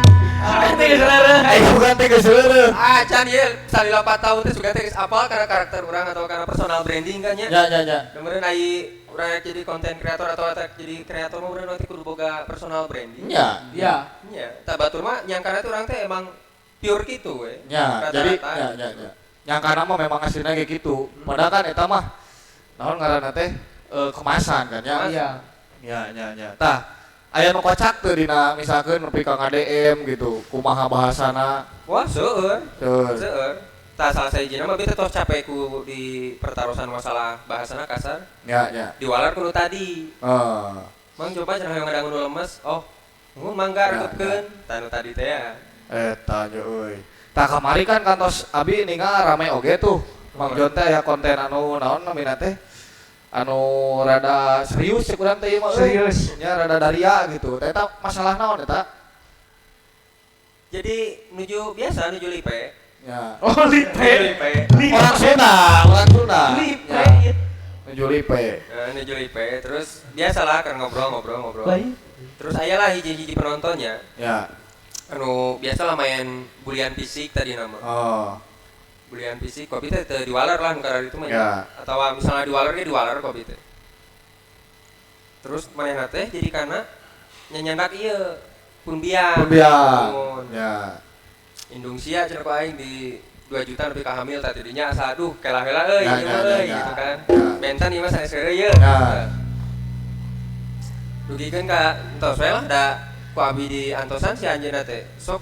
Sugan teh geus leureun. Ah, can ieu salila 4 tahun teh sugan teh geus apal karena karakter urang atau karena personal branding kan nya. Ya ya ya. Meureun ai urang jadi konten kreator atau jadi kreator mah urang nanti kudu boga personal branding. Nya. Ya. Nya. Tah batur mah nyangkana teh urang teh emang pure gitu we. Nya, jadi ya ya ya. Nyangkana mah memang aslinya kayak gitu. Padahal kan eta mah naon ngaranna teh kemasan kan ya. Iya. Ya ya ya. Tah, aya nu kocak teu dina misalkeun nepi ka nge-DM gitu, kumaha bahasana. Wah, seueur. Seueur. Tah salah sahijina mah beta tos capek ku di pertarosan masalah bahasana kasar. Ya ya. Diwalar ku nu tadi. Heeh. Mang coba cenah hoyong ngadangu nu lemes. Oh, mun mangga rekutkeun. Tah nu tadi teh ya. Eta nya euy. Tah kamari kan kantos abi ningal rame oge tuh. Mang Jon teh aya konten anu naon namina teh? Anu rada serius cek urang teh ieu mah euy. Serius. Nya rada daria gitu. Teh eta masalah naon eta? Jadi nuju biasa nuju lipe. Ya. Oh, lipe. Lipe. Orang Sunda, orang Sunda. Lipe. Ya. Nuju lipe. Nah, nuju lipe terus biasalah kan ngobrol-ngobrol-ngobrol. Lain. Terus aya lah hiji-hiji penontonnya. Ya. Anu biasalah main bulian fisik tadi nama. Oh. Bulian fisik kopi teh teu diwaler lah nu karena itu mah. Ya. Atau misalnya diwaler ge diwaler kopi teh. Terus manehna teh jadi kana nyanyandak ieu pun biang. Pun biang. Mun. Ya. Indung sia cenah ku aing di 2 juta lebih ka hamil tah tidinya asa aduh kelah heula euy Ya, ieu ya, mah ya, euy ya. gitu kan. Ya. Bentan ieu mah sanes heureuy ieu. Ya. Dugikeun ka entos we lah da ku abi di antosan si anjeunna teh sok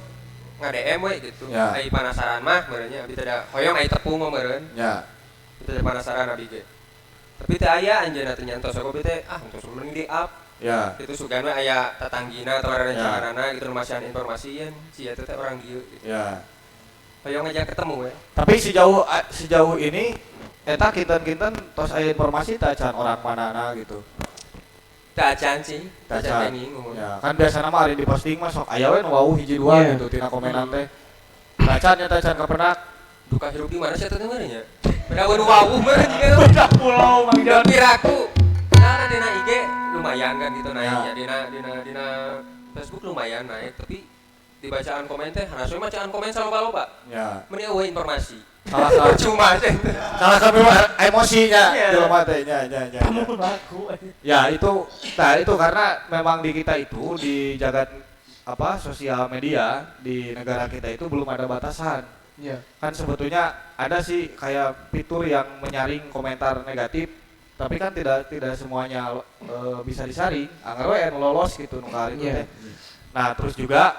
nga-DM we gitu. Ya. Ai penasaran mah meureun abi teh da hoyong ai tepung mah meureun. Ya. Itu teh penasaran abi ge. Tapi teh aya anjeunna teh nyantos aku teh ah entos mending di up. Ya. Itu sugan we aya tatanggina atau rencanana Ya. gitu masihan informasi yen si eta teh orang dieu gitu. Ya. Hoyong ngajak ketemu we. Tapi sejauh ini eta kinten-kinten tos aya informasi teh acan orang manana gitu. Teu acan sih, teu Teu acan acan. teuing. Ya, kan biasana mah ari di posting mah sok aya we nu wawuh hiji dua Iya. gitu tina komenan teh. Teu acan nya teu acan kapenak. Duka hirup di mana sih eta teh meureun nya? Beda nu wawuh meureun jiga. Beda pulau Mang Jon. Piraku. Nah, dina IG lumayan kan gitu naiknya. Ya. Dina dina dina Facebook lumayan naik, tapi di bacaan komen teh harus we bacaan komen saloba-loba. Ya. Meni eueuh informasi. Salah salah. Percuma sih. Salah satu emosinya Iya. jelema teh nya nya nya. Kamu laku. Ya itu, nah itu karena memang di kita itu di jagat apa sosial media di negara kita itu belum ada batasan. Iya. Kan sebetulnya ada sih kayak fitur yang menyaring komentar negatif, tapi kan tidak semuanya bisa disaring. Anggar we anu lolos gitu nu ka itu Iya. teh. Nah, terus juga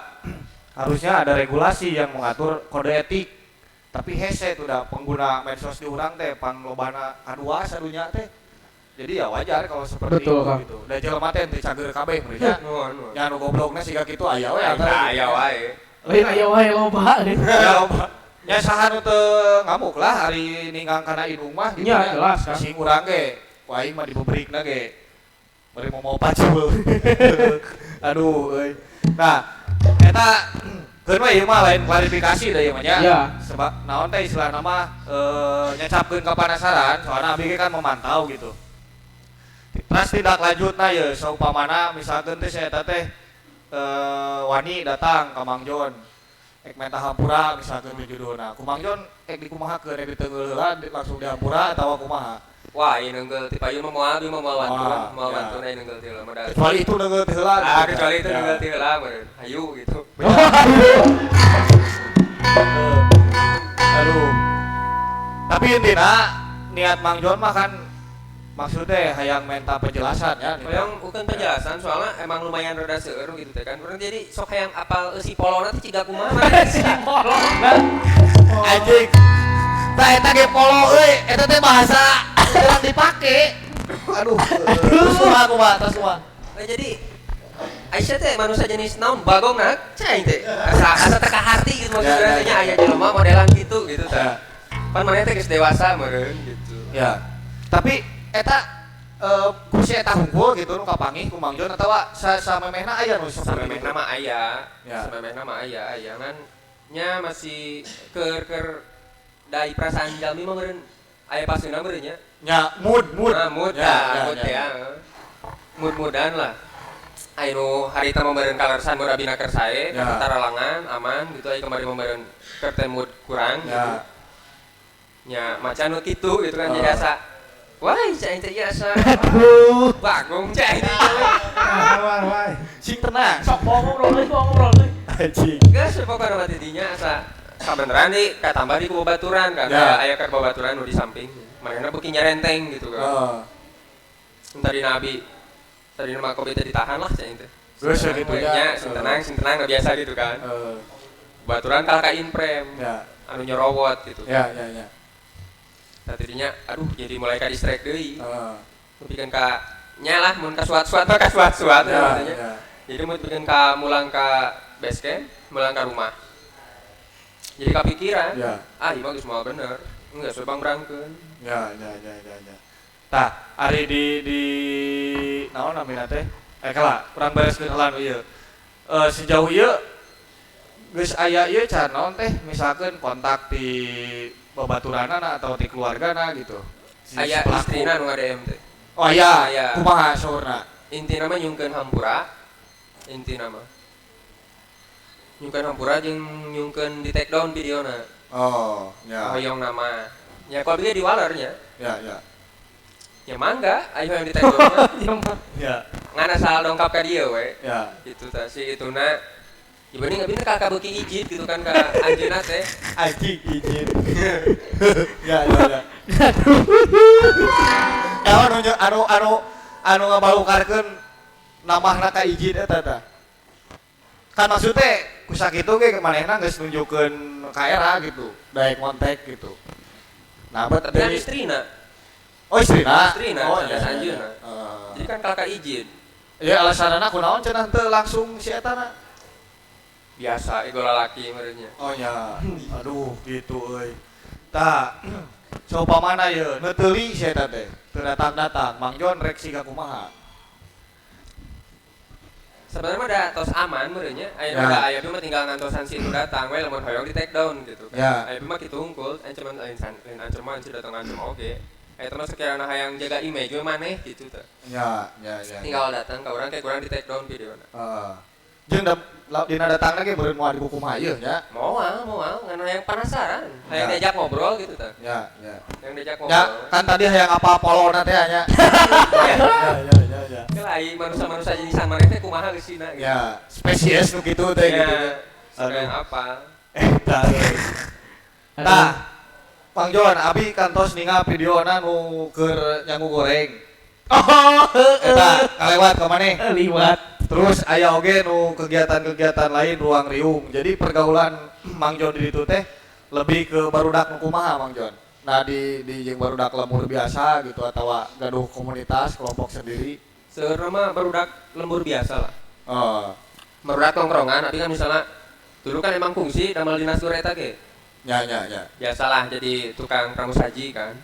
harusnya ada regulasi yang mengatur kode etik. Tapi hese tuh dah pengguna medsos di urang teh panglobana kadua sadunya teh. Jadi ya wajar kalau seperti Betul, itu Kang. gitu. Da jelema teh teu cager kabeh meureun nya. Nuhun, nuhun. Nya anu goblokna siga kitu aya we Aya aya wae. Lain aya wae loba. Ya loba. Nya saha nu teu ngamuk lah ari ninggang kana indung mah gitu Nya, jelas, Kang. Sing urang ge, ku aing mah dibebrikna ge. Bari mau pacul. Aduh euy. Nah, eta keun we ieu mah lain klarifikasi da ieu mah nya. Iya. Sebab naon teh istilahna mah nyecapkeun kapanasaran soalna abi ge kan memantau gitu. Terus tindak lanjutna ye saupamana misalkeun teh si eta teh wani datang ka Mang Jon ek menta hampura misalkeun teh judulna. Ku Mang Jon ek dikumahakeun ek diteungeul heula langsung dihampura atawa kumaha? Wah, ieu neunggeul ti payun mah moal abi mah moal wantun, moal ya. wantun aya neunggeul ti heula mah da. Kecuali itu neunggeul ti heula. Ah, gitu. kecuali itu Ya. neunggeul ti heula meureun. Hayu gitu. Aduh. Tapi intina niat Mang Jon mah kan maksudnya hayang minta penjelasan ya. Hoyong bukan penjelasan soalnya emang lumayan rada seueur gitu teh kan. Urang jadi sok hayang apal eusi polona teh ciga kumaha. Si polona. Anjing. Tah eta ge polo euy, eta teh bahasa jarang dipake. Aduh. Terus kumaha kumaha terus kumaha. Nah, jadi Aisyah teh manusia jenis naon bagong nah cai teh. Asa asa teka hati gitu maksudnya Ya, ya, teh nya ya. aya jelema modelan gitu gitu Ya. tah. Pan maneh teh geus dewasa meureun gitu. Ya. Tapi eta kursi eta hungkul gitu nu kapanggih ku Mang Jon atawa samemehna aya nu seperti Samemehna itu. mah aya. Ya. Samemehna mah aya aya ngan nya masih keur dai perasaan jalmi mah meureun aya paseuna meureun nya. Nya mood mood. Nah, mood Ya, ya, ya, mood ya. ya. Mood-moodan lah. Anu harita meureun kalersan mun abina keur sae, Ya. ka taralangan aman gitu aya kemarin meureun keur teh mood kurang gitu. Ya. Nya macan nu kitu gitu kan jadi Oh. asa. Wah, cai teh ieu asa. Aduh. Bagong cai teh ieu. Wah, wah. Sing tenang. Sok bohong ngobrol euy, bohong ngobrol euy. Anjing. Geus pokona mah tidinya asa kabeneran di katambah di ku babaturan kan. Ya. Aya keur babaturan nu di samping. Manehna beuki nyarenteng gitu kan. Heeh. Tadi nabi tadi mah kopi teh ditahan lah cai teh. Geus ya gitu Nya, nya. sing tenang, sing tenang nggak biasa gitu kan. Heeh. Baturan kalah ka inprem. Ya. Anu nyorowot gitu. Ya, ya, ya. Nah, tidinya aduh jadi mulai ka distract deui. Heeh. Nepikeun ka Nya lah mun kasuat-suat mah kasuat-suat Ya, ya. ya. Jadi mun bikin ka mulang ka base camp, mulang ka rumah. Jadi kepikiran, Ya. ah ieu mah geus moal bener. Enggak sebang berangkeun. Ya. Tah, ari di naon namina teh? Kala, urang bereskeun heula nu ieu. Sejauh ieu geus aya ieu can naon teh misalkeun kontak ti babaturanana atau ti keluargana gitu. Si Aya pelaku. istrina nu nga-DM teh. Oh aya, Aya. kumaha saurna? Intina mah nyungkeun hampura. Intina mah. Nyungkeun hampura jeung nyungkeun di take down videona. Oh, ya. Hoyong nama. Ya kalau dia di waler nya. Ya, ya. Ya mangga, ayo yang di take down. Ya, Ngan asal dongkap ka dieu we. ya. Gitu tah si ituna. Ya bener nggak bener kakak beuki ijid gitu kan ka anjeunna teh. Anjing izin. Ya. Ya anu ngabalukarkeun namahna ka izin eta tah. Kan maksudnya ku sakitu ge manehna geus nunjukkeun ka era gitu, daek kontak gitu. Nah, bet Tapi kan dari istrina. Oh, istrina. Istrina, oh, sanes ya, anjeunna. ya. Jadi kan kakak izin. Ya alasanana kunaon cenah teu langsung si eta na? Biasa ego lalaki merenya. Oh ya, aduh gitu euy. Tah, coba mana ye, neuteuli si eta teh. Teu datang-datang, Mang Jon rek siga kumaha? Sebenarnya mah da tos aman merenya. Aya Ya. da aya mah tinggal ngantosan si itu datang we lamun hoyong di take down gitu kan. Ya. Aya mah kitu hungkul, ancaman lain lain ancaman si datang ancam oge. Aya mah sekiranya hayang jaga image we maneh gitu tah. Ya. Tinggal datang ka urang kayak kurang di take down videona. Heeh. Jeung dina datangna ge beureun moal dikukumaha ieu nya. Moal ngan hayang penasaran, hayang Ya. diajak ngobrol gitu tah. Ya, ya. Yang diajak Ya, ngobrol. kan tadi hayang apa polona teh nya. Ya. Kelai manusia-manusia jenisan maneh teh kumaha geusina gitu. Ya, spesies nu kitu teh Ya, gitu. sekalian apa? Eta euy. Tah, Mang Jon, abi kantos ningal videona nu keur nyangu goreng. Oh, Eta kalewat ka maneh. liwat. Terus aya oge nu kegiatan-kegiatan lain ruang riung. Jadi pergaulan Mang Jon di ditu teh lebih ke barudak nu kumaha Mang Jon. Nah di jeung barudak lembur biasa gitu atawa gaduh komunitas kelompok sendiri. Sebenarnya mah barudak lembur biasa lah. Oh, Barudak tongkrongan, tapi kan misalnya dulu kan emang fungsi damel dinas tur eta ge. ya. Biasalah jadi tukang pramusaji kan.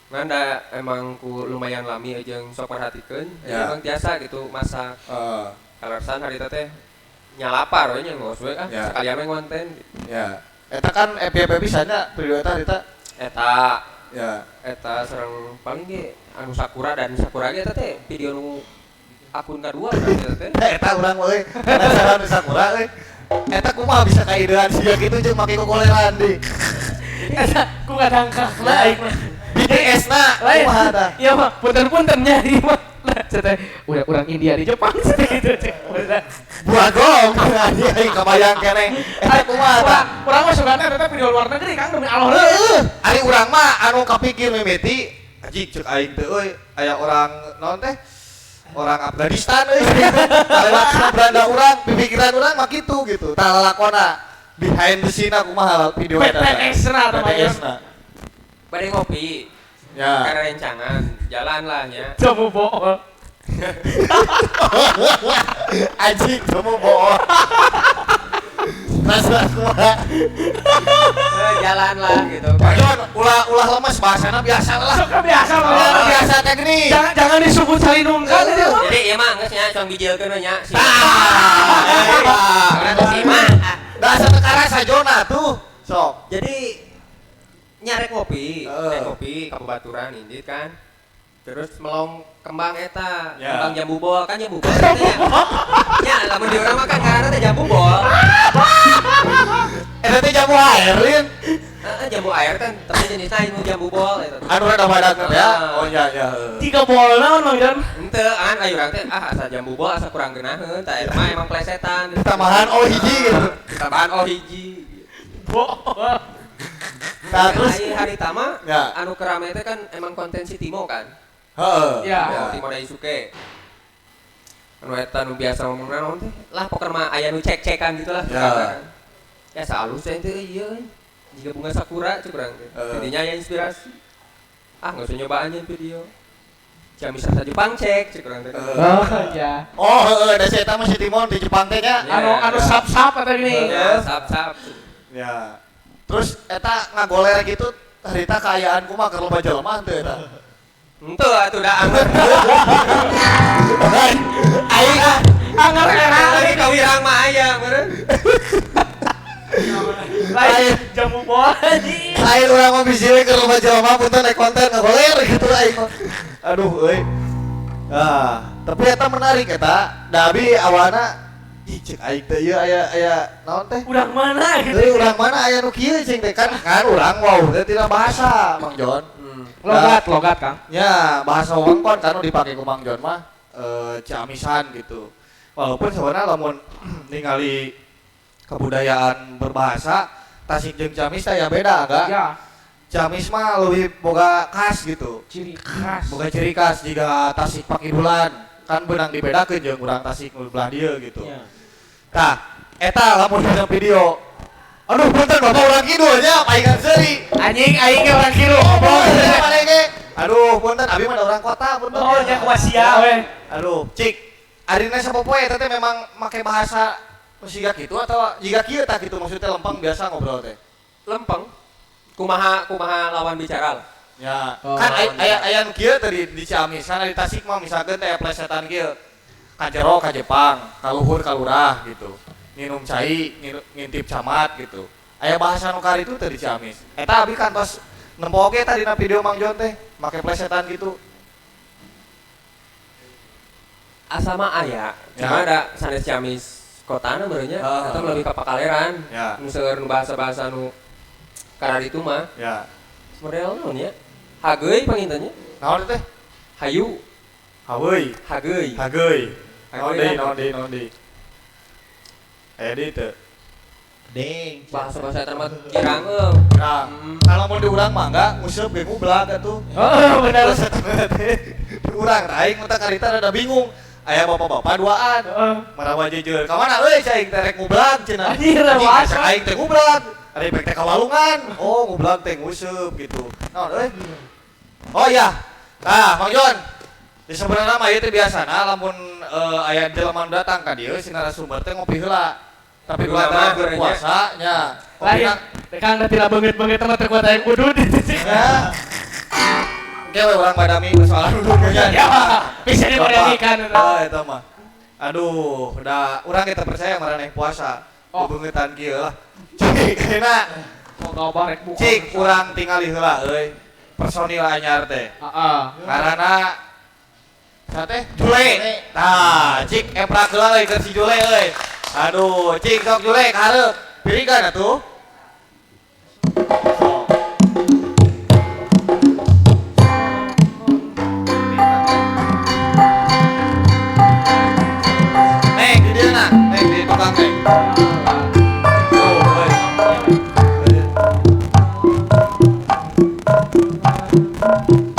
Ngan da emang ku lumayan lami jeung sok perhatikeun, jadi Ya. emang biasa gitu masak. Eh, Kaleresan harita teh nyalapar we nya ngos we ah Ya. sekalian we ngonten. ya. Eta kan FYP pisan nya video eta harita. Eta Ya. eta sareng paling ge anu Sakura dan Sakura ge eta teh video nu akun kadua berarti eta teh. Eta urang euy. Penasaran di Sakura euy. Eta kumaha bisa kaidean sia kitu jeung make kokoleran di. Eta ku ngadangkak lah aing mah. BTS na Lain. kumaha tah? Iya mah punten-punten nya ieu mah. Nah, cenah udah urang India di Jepang gitu cek. Buah gong anjing aing kabayang keneh. Eta kumaha tah? Urang mah sugana eta video luar negeri Kang demi Allah. Heeh, ari urang mah anu kapikir mimiti anjing ceuk aing teh euy aya orang naon teh? Orang Afghanistan euy. Lewat ka beranda urang, pikiran urang mah kitu gitu. Tah lalakona behind the scene kumaha video eta. BTS na tah, Mang Jon. BTS na. Bade ngopi. Ya. Karena rencangan, jalan lah nya. Coba bohong. Anjing kamu bohong. Rasa kumaha? Jalan lah gitu. Pak Jon, ulah lemes bahasana biasa lah. Sok biasa mah. Ulah biasa teh gini. Jangan jangan disebut salinungkan itu. Jadi ieu mah geus nya cong bijilkeun we nya. Si. Tah. Karena si mah. Dasar teu karasa Jona tuh. Sok. Jadi nyarek ngopi, Heeh. rek ngopi ka babaturan indit kan. Terus melong kembang eta, Ya. kembang jambu bol kan jambu bol eta nya. Nya lamun di urang mah kan ngaranna teh jambu bol. Eta teh jamu air lin. Heeh, jambu air kan tapi jenisna anu jambu bol eta. Anu rada badak ya. Ah. Oh iya iya. heeh. Tiga bol naon Mang Jon? Henteu an ayo urang teh ah asa jambu bol asa kurang geunaheun tah eta mah emang plesetan. Tambahan oh hiji gitu. Tambahan oh hiji. Bohong. Nah, terus Ari hari tama Ya. anu kerame teh kan emang konten si Timo kan. Heeh. Ya. Oh, Timo Daisuke. Anu eta nu biasa ngomong naon teh lah pokokna mah aya nu cek-cekan gitu lah. Ya. Kan. Ya salus teh teh ieu euy. Jiga bunga sakura cek urang teh. Heeh. Jadinya aya inspirasi. Ah nggak usah nyobaan nyeun video. Ciamis rasa Jepang cek urang teh. Oh ya. Oh heeh da si eta mah si Timon di Jepang teh nya. Anu sap-sap eta gini. Ya, sap-sap. Ya. Terus eta ngagoler gitu harita kaayaan kumaha keur loba jelema henteu eta. Henteu atuh da anger. Aing anger era euy kawirang mah aya meureun. Lain jamu bola anjing. Lain urang mah bisi we keur loba jelema punten naik konten ngagoler gitu aing mah. Aduh euy. Ah, tapi eta menarik eta. Da abi awalna ih cek aing teh ieu aya naon teh? Urang mana gitu. Heuh, urang mana aya nu kieu cing teh kan urang wow teh tina bahasa Mang Jon. Logat Kang. Ya, bahasa wewengkon kan nu dipake ku Mang Jon mah Ciamisan gitu. Walaupun sebenarnya lamun ningali kebudayaan berbahasa Tasik jeung Ciamis teh ya beda enggak? Ya. Ciamis mah lebih boga khas gitu. Ciri khas. Boga ciri khas jika Tasik Pakidulan kan beunang dibedakeun jeung urang Tasik nu belah dieu gitu. Ya. Tah, eta lamun dina video. Aduh punten bapak urang kidul nya paingan seuri. Anjing aing ge urang kidul. Oh, maneh ge. Aduh punten abi mah urang kota punten. Oh nya kumaha we. Aduh, cik. Arina sapopoe eta teh memang make bahasa siga kitu atau jiga kieu tah kitu maksudnya lempeng biasa ngobrol teh. Lempeng. Kumaha lawan bicara lah. Ya, oh, kan aya nu kieu teh di Ciamis, kan di Tasik mah misalkeun teh plesetan kieu. Ka jero ka Jepang, ka luhur ka lurah gitu. Nginum cai, ngintip camat gitu. Aya bahasa nu karitu teh di Ciamis. Eta abi kantos nempo oge tadi dina video Mang Jon teh make plesetan gitu. Asa mah aya, cuma ada sanes Ciamis kotana meureunnya atau lebih ka Pakaleran. Ya. Nu seueur nu bahasa-bahasa nu kararitu mah. Ya. Model naon nya? Hageui panginten nya. Naon teh? Hayu. Haweui. Hageui. Hageui. Naon deui. Aya deui teu? Deng. Bahasa-bahasa eta mah girang euy. Nah, kalau mau diurang mah enggak nguseup ge ngublag atuh. Heeh, bener. Urang aing mah karita rada bingung. Aya bapak-bapak duaan. Marawa jeujeur. Ka mana euy cai aing teh rek ngublag cenah. Anjir, aing teh ngublag. Ari pek teh ka walungan. Oh, ngublag teh nguseup gitu. Naon euy? Oh iya. Tah, Mang Jon. Di sebenarnya mah ieu teh biasana lamun aya jelema nu datang ka dieu si narasumber teh ngopi heula. Tapi kulantaran keur puasa nya. Lain, Kang da tidak beungeut-beungeut mah teu kuat aya kudud. Ya. Oke we urang badami persoalan ududnya. Ya, bisa dibadamikan. Oh, eta mah. Aduh, da urang kita percaya maraneh puasa. Oh. Beungetan kieu lah. Cik, enak. Cik, urang tingali heula euy. Personil anyar teh. Heeh. Karana teh Jule. Tah, cik eprak heula euy keur si Jule euy. Aduh, cik sok Jule ka hareup. Piringkeun atuh. Sok. Neng di dieu na, neng di tukang neng. Tuh, euy.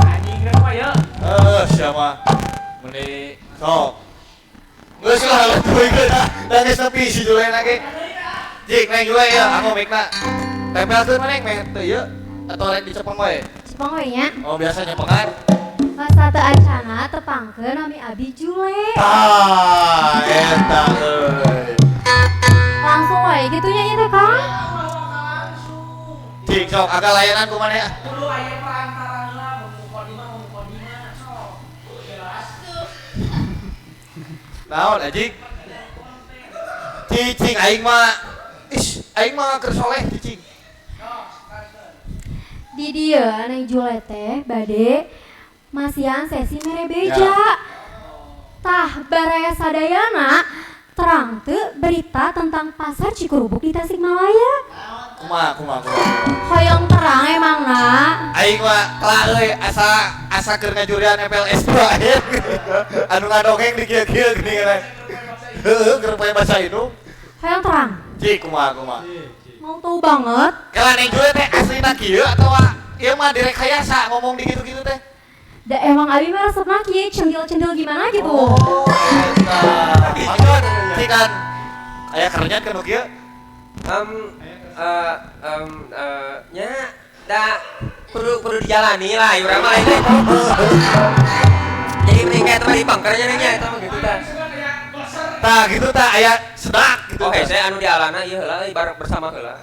Anjing geus mah yeuh. Heuh, sia mah. Meni sok. Geus lah teuing da geus nepi si Jule na ge. Cik neng Jule ya, aku mikna. Tempelkeun maneh meh teu ieu atau rek dicepeng wae? Cepeng we nya. Oh, biasa nyepengan. Masa teu acana tepangkeun nami abi Jule. Tah, eta euy. Langsung wae kitu nya ieu teh Kang. Cik sok agak layanan ku maneh. Kudu aya perantara heula mun mukadimah sok. Jelas tuh. Naon anjing? Cicing aing mah ish aing mah keur soleh cicing. Di dieu Neng Jule teh bade masihan sesi mere beja. Ya. Tah baraya sadayana terang teu berita tentang pasar Cikurubuk di Tasikmalaya. Kumaha. Hoyong terang emangna. Aing mah kelak euy asa keur ngajurian MPLS wae. Anu ngadongeng di kieu-kieu geuning. Heueuh keur poe bahasa indung. Hoyong terang. Cik kumaha. Mau tahu banget. Kela Neng Jule teh aslina kieu atawa ieu mah direkayasa ngomong di gitu-gitu teh? Da emang abi mah resepna kieu cendil-cendil gimana gitu. Oh, eta. Mang Jon, cik kan aya kerenyan kan nu kieu? Nya da perlu dijalani lah urang mah lain. mending kayak tadi pangkernya nya eta mah gitu tah. Tah gitu tah aya sedak gitu. Oke, saya anu di alana ieu heula euy bareng bersama heula.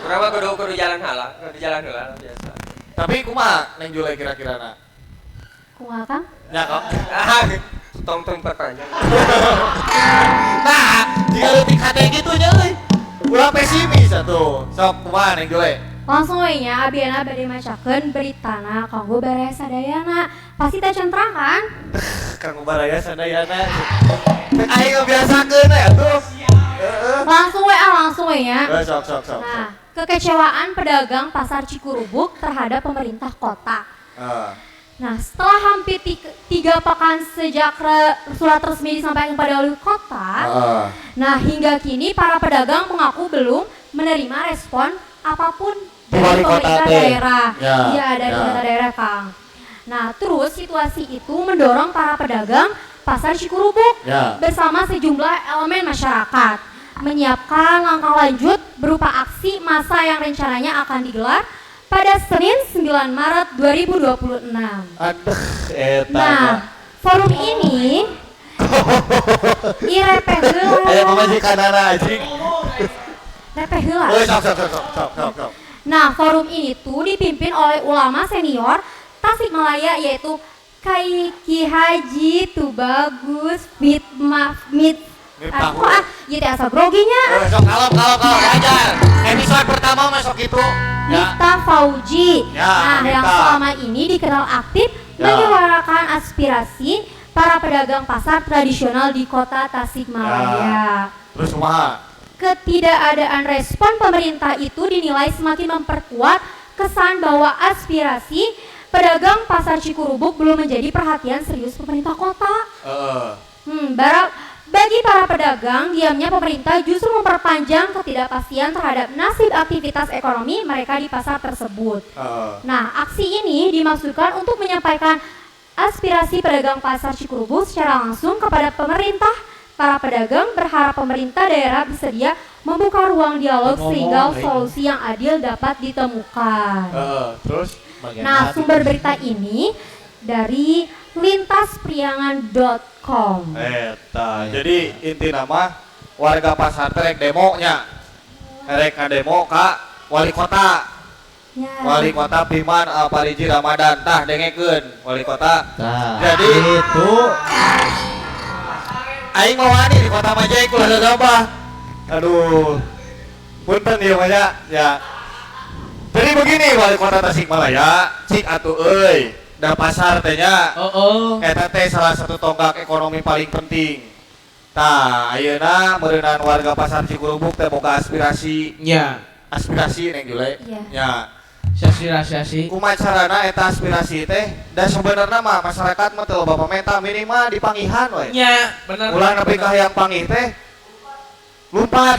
Urang mah kudu jalan heula, kudu jalan heula biasa. Tapi kumaha Neng Jule kira-kirana? Kumaha Kang? Ya kok. Tong-tong perpanjang. Nah, jika leutik hate kitu nya euy. Ulah pesimis atuh. Sok kumaha Neng Jule? Langsung we nya abiana bade macakeun beritana kanggo baraya sadayana. Pasti teh centrang kan? Kanggo baraya sadayana. Aing ngebiasakeun we atuh. Heeh. Langsung we ah, langsung we nya. Sok sok sok. Nah, kekecewaan pedagang pasar Cikurubuk terhadap pemerintah kota. Nah, setelah hampir 3 pekan sejak surat resmi disampaikan kepada wali kota, nah hingga kini para pedagang mengaku belum menerima respon apapun dari pemerintah daerah. Iya, dari pemerintah daerah, Kang. Nah, terus situasi itu mendorong para pedagang pasar Cikurubuk bersama sejumlah elemen masyarakat menyiapkan langkah lanjut berupa aksi massa yang rencananya akan digelar pada Senin 9 Maret 2026. Aduh, eta. Nah, forum ini irepeh heula. Aya pamajikanana anjing. Repeh heula. Sok. Nah, forum ini tuh dipimpin oleh ulama senior Tasikmalaya yaitu Kai Ki Haji Tubagus Mit Aku ah, ieu teh asa groginya. Sok kalem ajar. Episode pertama masuk itu. Miftah Fauji. Ya, nah, yang selama ini dikenal aktif menyuarakan aspirasi para pedagang pasar tradisional di kota Tasikmalaya. Ya. Terus kumaha? Ketidakadaan respon pemerintah itu dinilai semakin memperkuat kesan bahwa aspirasi pedagang pasar Cikurubuk belum menjadi perhatian serius pemerintah kota. Bagi para pedagang, diamnya pemerintah justru memperpanjang ketidakpastian terhadap nasib aktivitas ekonomi mereka di pasar tersebut. Nah, aksi ini dimaksudkan untuk menyampaikan aspirasi pedagang pasar Cikurubuk secara langsung kepada pemerintah. Para pedagang berharap pemerintah daerah bersedia membuka ruang dialog sehingga solusi yang adil dapat ditemukan. Terus? Nah, sumber berita ini dari lintaspriangan.com. Eta. Jadi inti nama warga pasar teh rek demo nya. Rek ngademo ka wali kota. Ya. Wali kota Piman Alpariji Ramadan. Tah dengekeun wali kota. Tah, jadi itu aing mah wani di kota Majai ulah gagabah. Aduh. Punten ieu mah ya. Jadi begini wali kota Tasikmalaya, cik atuh euy. Da pasar teh nya. Eta teh salah satu tonggak ekonomi paling penting. Tah, ayeuna meureunan warga pasar Cikurubuk teh boga aspirasi. Nya. Aspirasi Neng Jule. Nya. Aspirasi. Kumaha carana eta aspirasi teh? Da sebenarna mah masyarakat mah teu loba pamenta minimal dipangihan we. Nya, bener. Ulah nepi ka hayang pangih teh lumpat.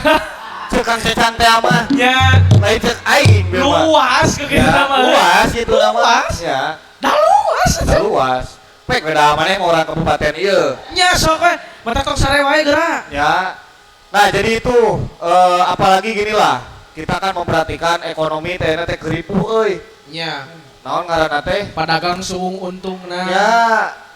Ceuk Kang Cecang teh mah. Nya. Lain ceuk aing bieu mah. Luas ke kitu mah. Luas kitu mah. Luas. Ya. Dah luas. Dah luas. Pek beda maneh mah urang kabupaten ieu. Nya sok we, mata tong sare wae geura. Ya. Nah, jadi itu apalagi ginilah, kita kan memperhatikan ekonomi teh teh geripuh euy. Nya. Naon ngaranna teh? Padagang suung untungna. Ya,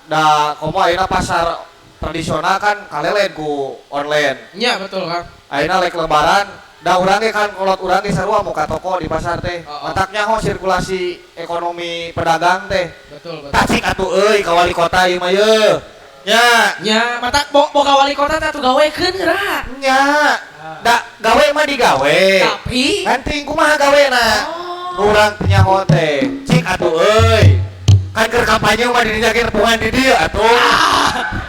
da komo ayeuna pasar tradisional kan kalelen ku online. Nya betul Kang. Ayeuna lek lebaran, da urang ge kan kolot urang ge sarua muka toko di pasar teh. Mataknya ho sirkulasi ekonomi pedagang teh. Betul betul. Tasik atuh euy ka wali kota ieu mah yeuh. Nya. Nya, matak boga wali kota teh atuh gawekeun geura. Nya. Da gawe mah digawe. Tapi nanti kumaha gawena? Urang teu nyaho teh. Cik atuh euy. Kan keur kampanye mah di dinya ge nepungan di dieu atuh.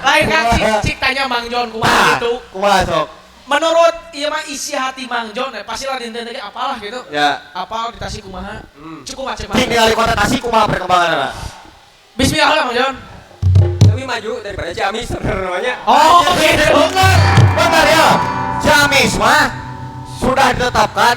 Lain kan cik tanya Mang Jon kumaha gitu. Kumaha sok? Menurut ieu mah isi hati Mang Jon ya, pastilah dinten teh apalah gitu. Ya. Apal di Tasik kumaha. Cukup aceh Mang. Cik ningali kota Tasik kumaha perkembanganna? Bismillah Mang Jon. Lebih maju daripada Ciamis sebenarnya. Oh, gitu. Benar. Benar ya. Ciamis mah sudah ditetapkan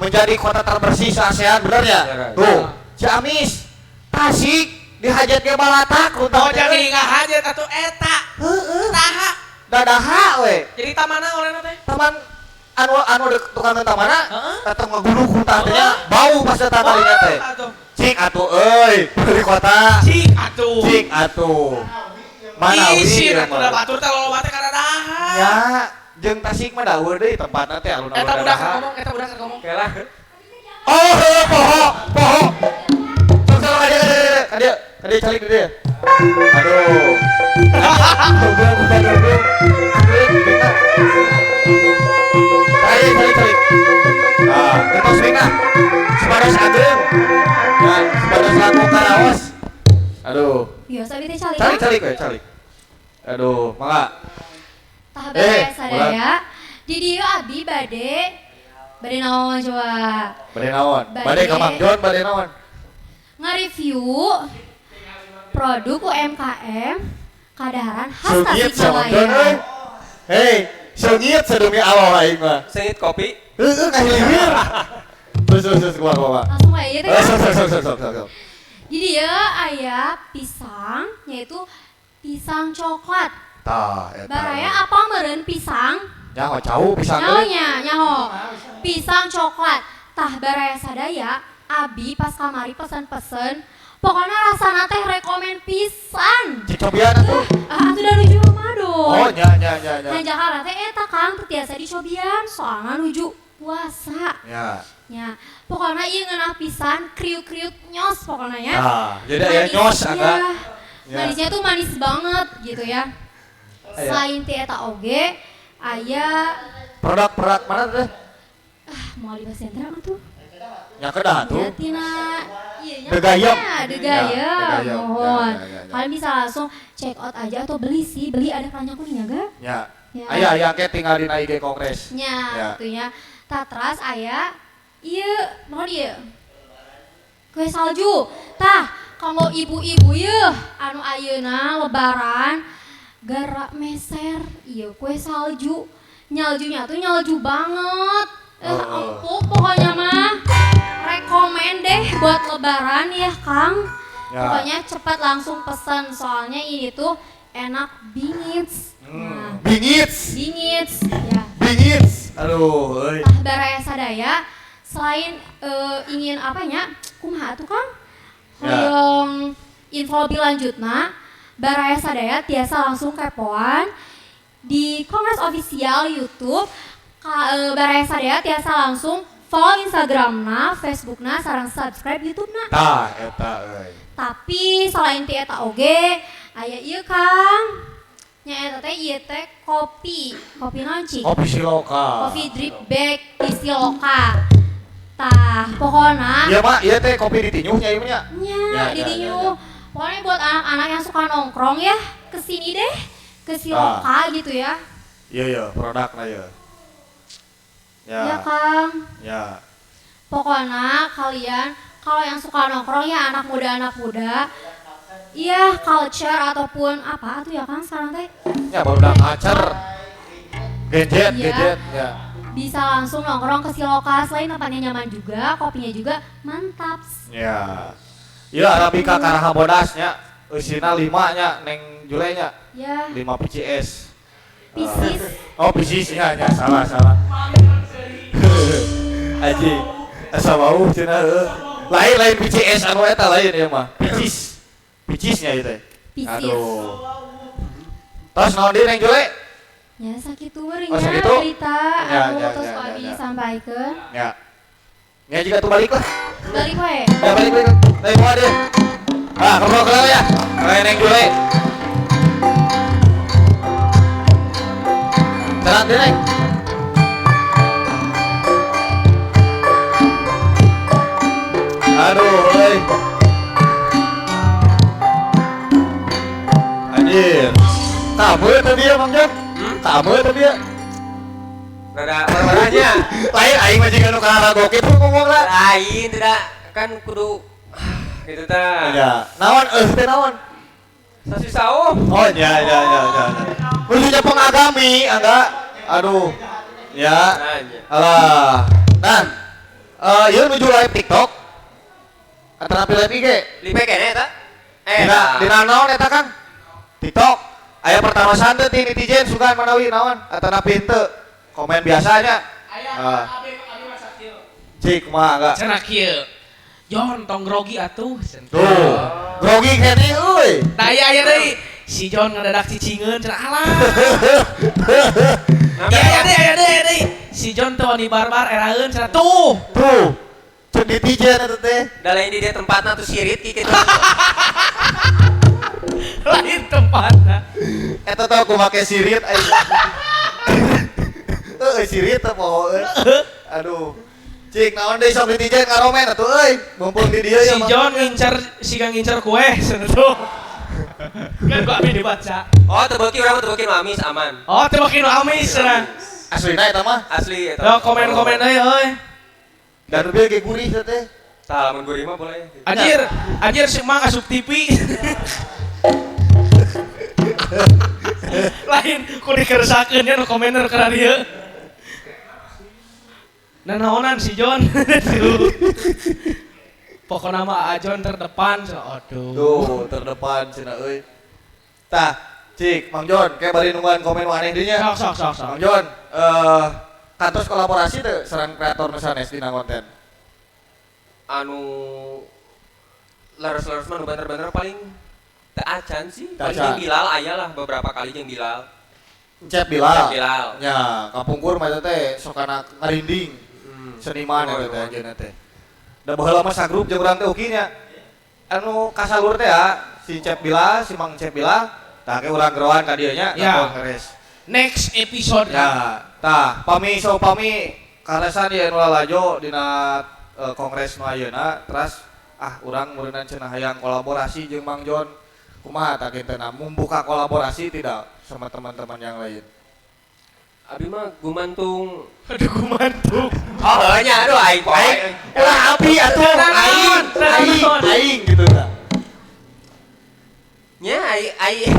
menjadi kota terbersih se-ASEAN, benar ya? Tuh, Ciamis, Tasik dihajat ge balatak runtah. Oh, jadi ngahajat atuh eta. Heeh. Taha. Dadaha we. Jadi tamana olehna teh? Taman anu tukang tamana tetep ngegulung runtah teh nya, bau pas datang kalinya teh. Cik atuh euy, wali kota. Cik atuh. Cik atuh. Manawi. Isin atuh da batur teh loba teh kana dahar. Ya, jeung Tasik mah daheur deui tempatna teh alun-alun. Eta budak ngomong, eta budak ngomong. Kelah. Oh, poho, poho. Sok sok ka dieu, ka dieu calik di dieu. Aduh. Goblok, Ayo calik calik. Ah, kertas ringna. Sepados ageung. Ya, sepados laku karaos. Aduh. Biasa bi teh calik. Calik calik we, calik. Aduh, mangga. Tah baraya sadaya. Di dieu abi bade naon coba? Bade naon? Bade ka Mang Jon, bade naon? Nge-review produk UMKM kadaharan khas Tasikmalaya. Hei, seungit sedemi Allah aing mah. Seungit kopi? Heeh, ngahilihir. Terus terus kumaha. Langsung wae ieu teh. Sok sok. Jadi ya aya pisang, yaitu pisang coklat. Tah, eta. Baraya apa meureun pisang? Nyaho cau pisang teh. Nyaho nyaho. Pisang coklat. Tah baraya sadaya abi pas kamari pesen-pesen pokoknya rasana teh rekomen pisan. Dicobian atuh. Ah, atuh da nuju mah dong. Oh, nya nya nya nya. Nah, Jakarta teh eta Kang teu tiasa dicobian soalna nuju puasa. Ya. Nya, pokoknya ieu ngeunah pisan kriuk-kriuk nyos pokoknya ya. Nah, jadi aya nyos agak. Ya. Manisnya tuh manis banget gitu ya. Selain ti eta oge aya produk-produk mana teh? Ah, moal di sentra mah tuh. Nya kedah tuh. Ya tina iya nya. Degayem. Degayem. Mohon. Kalian bisa langsung check out aja atau beli sih, beli ada keranjang kuningnya enggak? Ya. Aya aya ke tinggal di IG Kongres. Nya, itunya. Tatras aya ieu naon ieu? Kue salju. Tah, kanggo ibu-ibu yeuh anu ayeuna lebaran gerak meser ieu kue salju. Nyaljunya tuh nyalju banget. Empuk pokoknya mah. Rekomen deh buat lebaran ya Kang. Ya. Pokoknya cepat langsung pesan soalnya ini tuh enak bingits. Nah, bingits. Bingits ya. Bingits. Aduh euy. Tah baraya sadaya selain ingin apanya kumaha atuh Kang? Hoyong info lebih lanjutna baraya sadaya tiasa langsung kepoan di Kongres Official YouTube. Baraya sadaya tiasa langsung follow Instagramna, Facebookna, sareng subscribe YouTubena. Tah, eta euy. Tapi selain ti eta oge, aya ieu Kang. Nya eta teh ieu teh kopi, kopi naon cik? Kopi Siloka. Kopi drip bag di Siloka. Tah, pokona. Iya mak, ieu teh kopi ditinyuh nya ieu nya. Nya, ditinyuh. Pokoknya buat anak-anak yang suka nongkrong ya, kesini deh, ke Siloka gitu ya. Iya iya, produkna ieu. Ya. Ya Kang. Ya. Pokoknya kalian kalau yang suka nongkrong ya anak muda, iya culture ataupun apa tuh ya Kang sekarang teh? Ya baru udah culture. Gadget, ya, gadget ya. Bisa langsung nongkrong ke Siloka, selain tempatnya nyaman juga, kopinya juga mantap. Ya. Ya Arabica Karaha Bodas nya, eusina 5 nya Neng Jule nya. Ya. 5 PCS. Pieces. Oh, pieces nya, nya salah salah. Aji, asa wau cenah heuh. Lain-lain PCS anu eta lain ieu mah. Picis. Picisnya ieu teh. Aduh. Tos naon deui Neng Jule? Ya sakitu meureun nya berita anu tos ku abi disampaikeun. Ya. Ya jika tuh balik lah. Balik wae. Ya balik balik. Lain bawa deh. Ah, ngobrol ya. Lain Neng Jule. Jalan deh Neng. Aduh, euy. Anjir. Kamu teh dia Mang Jon? Kamu teh dia. Rada marah-marahnya. Lain aing mah jiga nu kararago kitu ngomong lah. Lain tidak kan kudu gitu tah. Ya. Naon euh teh naon? Sasi saum. Oh ya ya ya ya. Kudunya pengagami angga. Aduh. Ya. Alah. Nah, ieu nuju live TikTok. Atanapi live IG? Live kene eta? Dina naon eta Kang? TikTok. Aya pertarosan teh ti netizen sugan manawi naon atanapi henteu. Komen biasanya. Aya abi masak kieu. Cik kumaha enggak? Cenah kieu. Jon tong grogi atuh. Tuh. Grogi kene euy. Tah aya aya deui. Si John ngadadak cicingeun cenah alah. Ya ya deh. Si John teh wani barbar eraeun cenah tuh. Tuh. Cek netizen eta teh. Da lain di dia tempatna tuh sirit kieu. Lain tempatna. Eta teh aku make sirit aing. Heuh sirit teh poho euy. Aduh. Cik naon deui sok netizen ngaromen atuh euy. Mumpung di dieu ya. Si John ngincer siga ngincer kue cenah tuh. Kan gua abi dibaca. Oh, teu beuki urang teu beuki nu amis aman. Oh, teu beuki nu amis cenah. Aslina eta mah? Asli eta. Yo komen-komen euy euy. Dan lebih ge gurih teh. Tah lamun gurih mah boleh. Anjir, anjir si Mang asup TV. Lain ku dikersakeun nya nu komener kana dieu. Nanaonan si John. Pokokna mah John terdepan cenah. Aduh. Tuh, terdepan cenah euy. Tah, cik Mang John kayak bari nungguan komen nu aneh dinya. Sok sok sok. Mang John, kantos kolaborasi teh sareng kreator nu sanes dina konten. Anu leres-leres mah nu bener-bener paling teu acan sih. Paling jeung Bilal aya lah beberapa kali jeung Bilal. Cep Bilal. Cep Bilal. Ya, kapungkur mah eta teh sok kana ngarinding. Seniman eta teh anjeunna teh. Da baheula mah sagrup jeung urang teh uki nya. Anu kasalur teh ya, si Cep Bilal, si Mang Cep Bilal, tah ke urang geroan ka dieu nya ya. Kongres. Next episode. Ya, tah pami so pami kalesan ieu nu lalajo dina kongres nu ayeuna teras ah urang meureunnan cenah hayang kolaborasi jeung Mang John. Kumaha tah kintena membuka kolaborasi tidak sama teman-teman yang lain? Abi mah gumantung. Aduh gumantung. Oh heuh nya aduh aing poe. Ulah abi atuh aing aing aing gitu tah. Nya aing aing.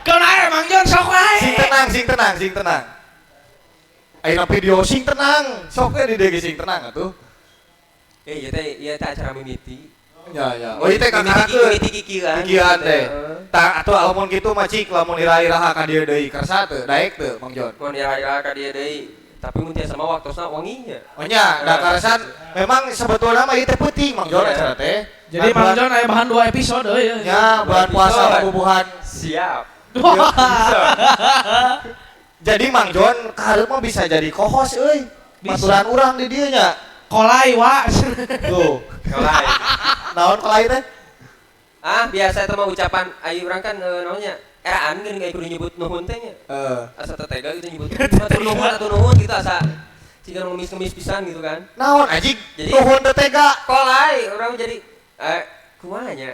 Keun ae Mang John sok wae. Sing tenang sing tenang sing tenang. Ayeuna video sing tenang, sok we di dieu ge sing tenang atuh. Eh ieu teh ieu teh acara mimiti. Ya ya. Oh ieu teh kakarakeun. Mimiti kikian. Kikian teh. Tah atuh lamun kitu mah cik lamun ira-iraha ka dieu deui kersa teu daek teu Mang John. Mun ira-iraha ka dieu deui tapi mun tiasa mah waktosna wengi nya. Oh nya, da karesan memang sebetulna mah ieu teh peuting Mang John acara teh. Jadi Mang John aya bahan 2 episode euy. Nya, bulan puasa bubuhan. Siap. Jadi Mang John kahareup mah bisa jadi co-host euy. Baturan urang di dieu nya. Kolai wa. Tuh, kolai. Naon kolai teh? Ah, biasa eta mah ucapan ai urang kan naonnya? Eraan geuning kudu nyebut nuhun teh nya. Asa teu tega gitu nyebut. Atur nuhun atuh nuhun gitu asa siga ngemis-ngemis pisan gitu kan. Naon anjing? Nuhun teu tega. Kolai urang jadi kumaha nya?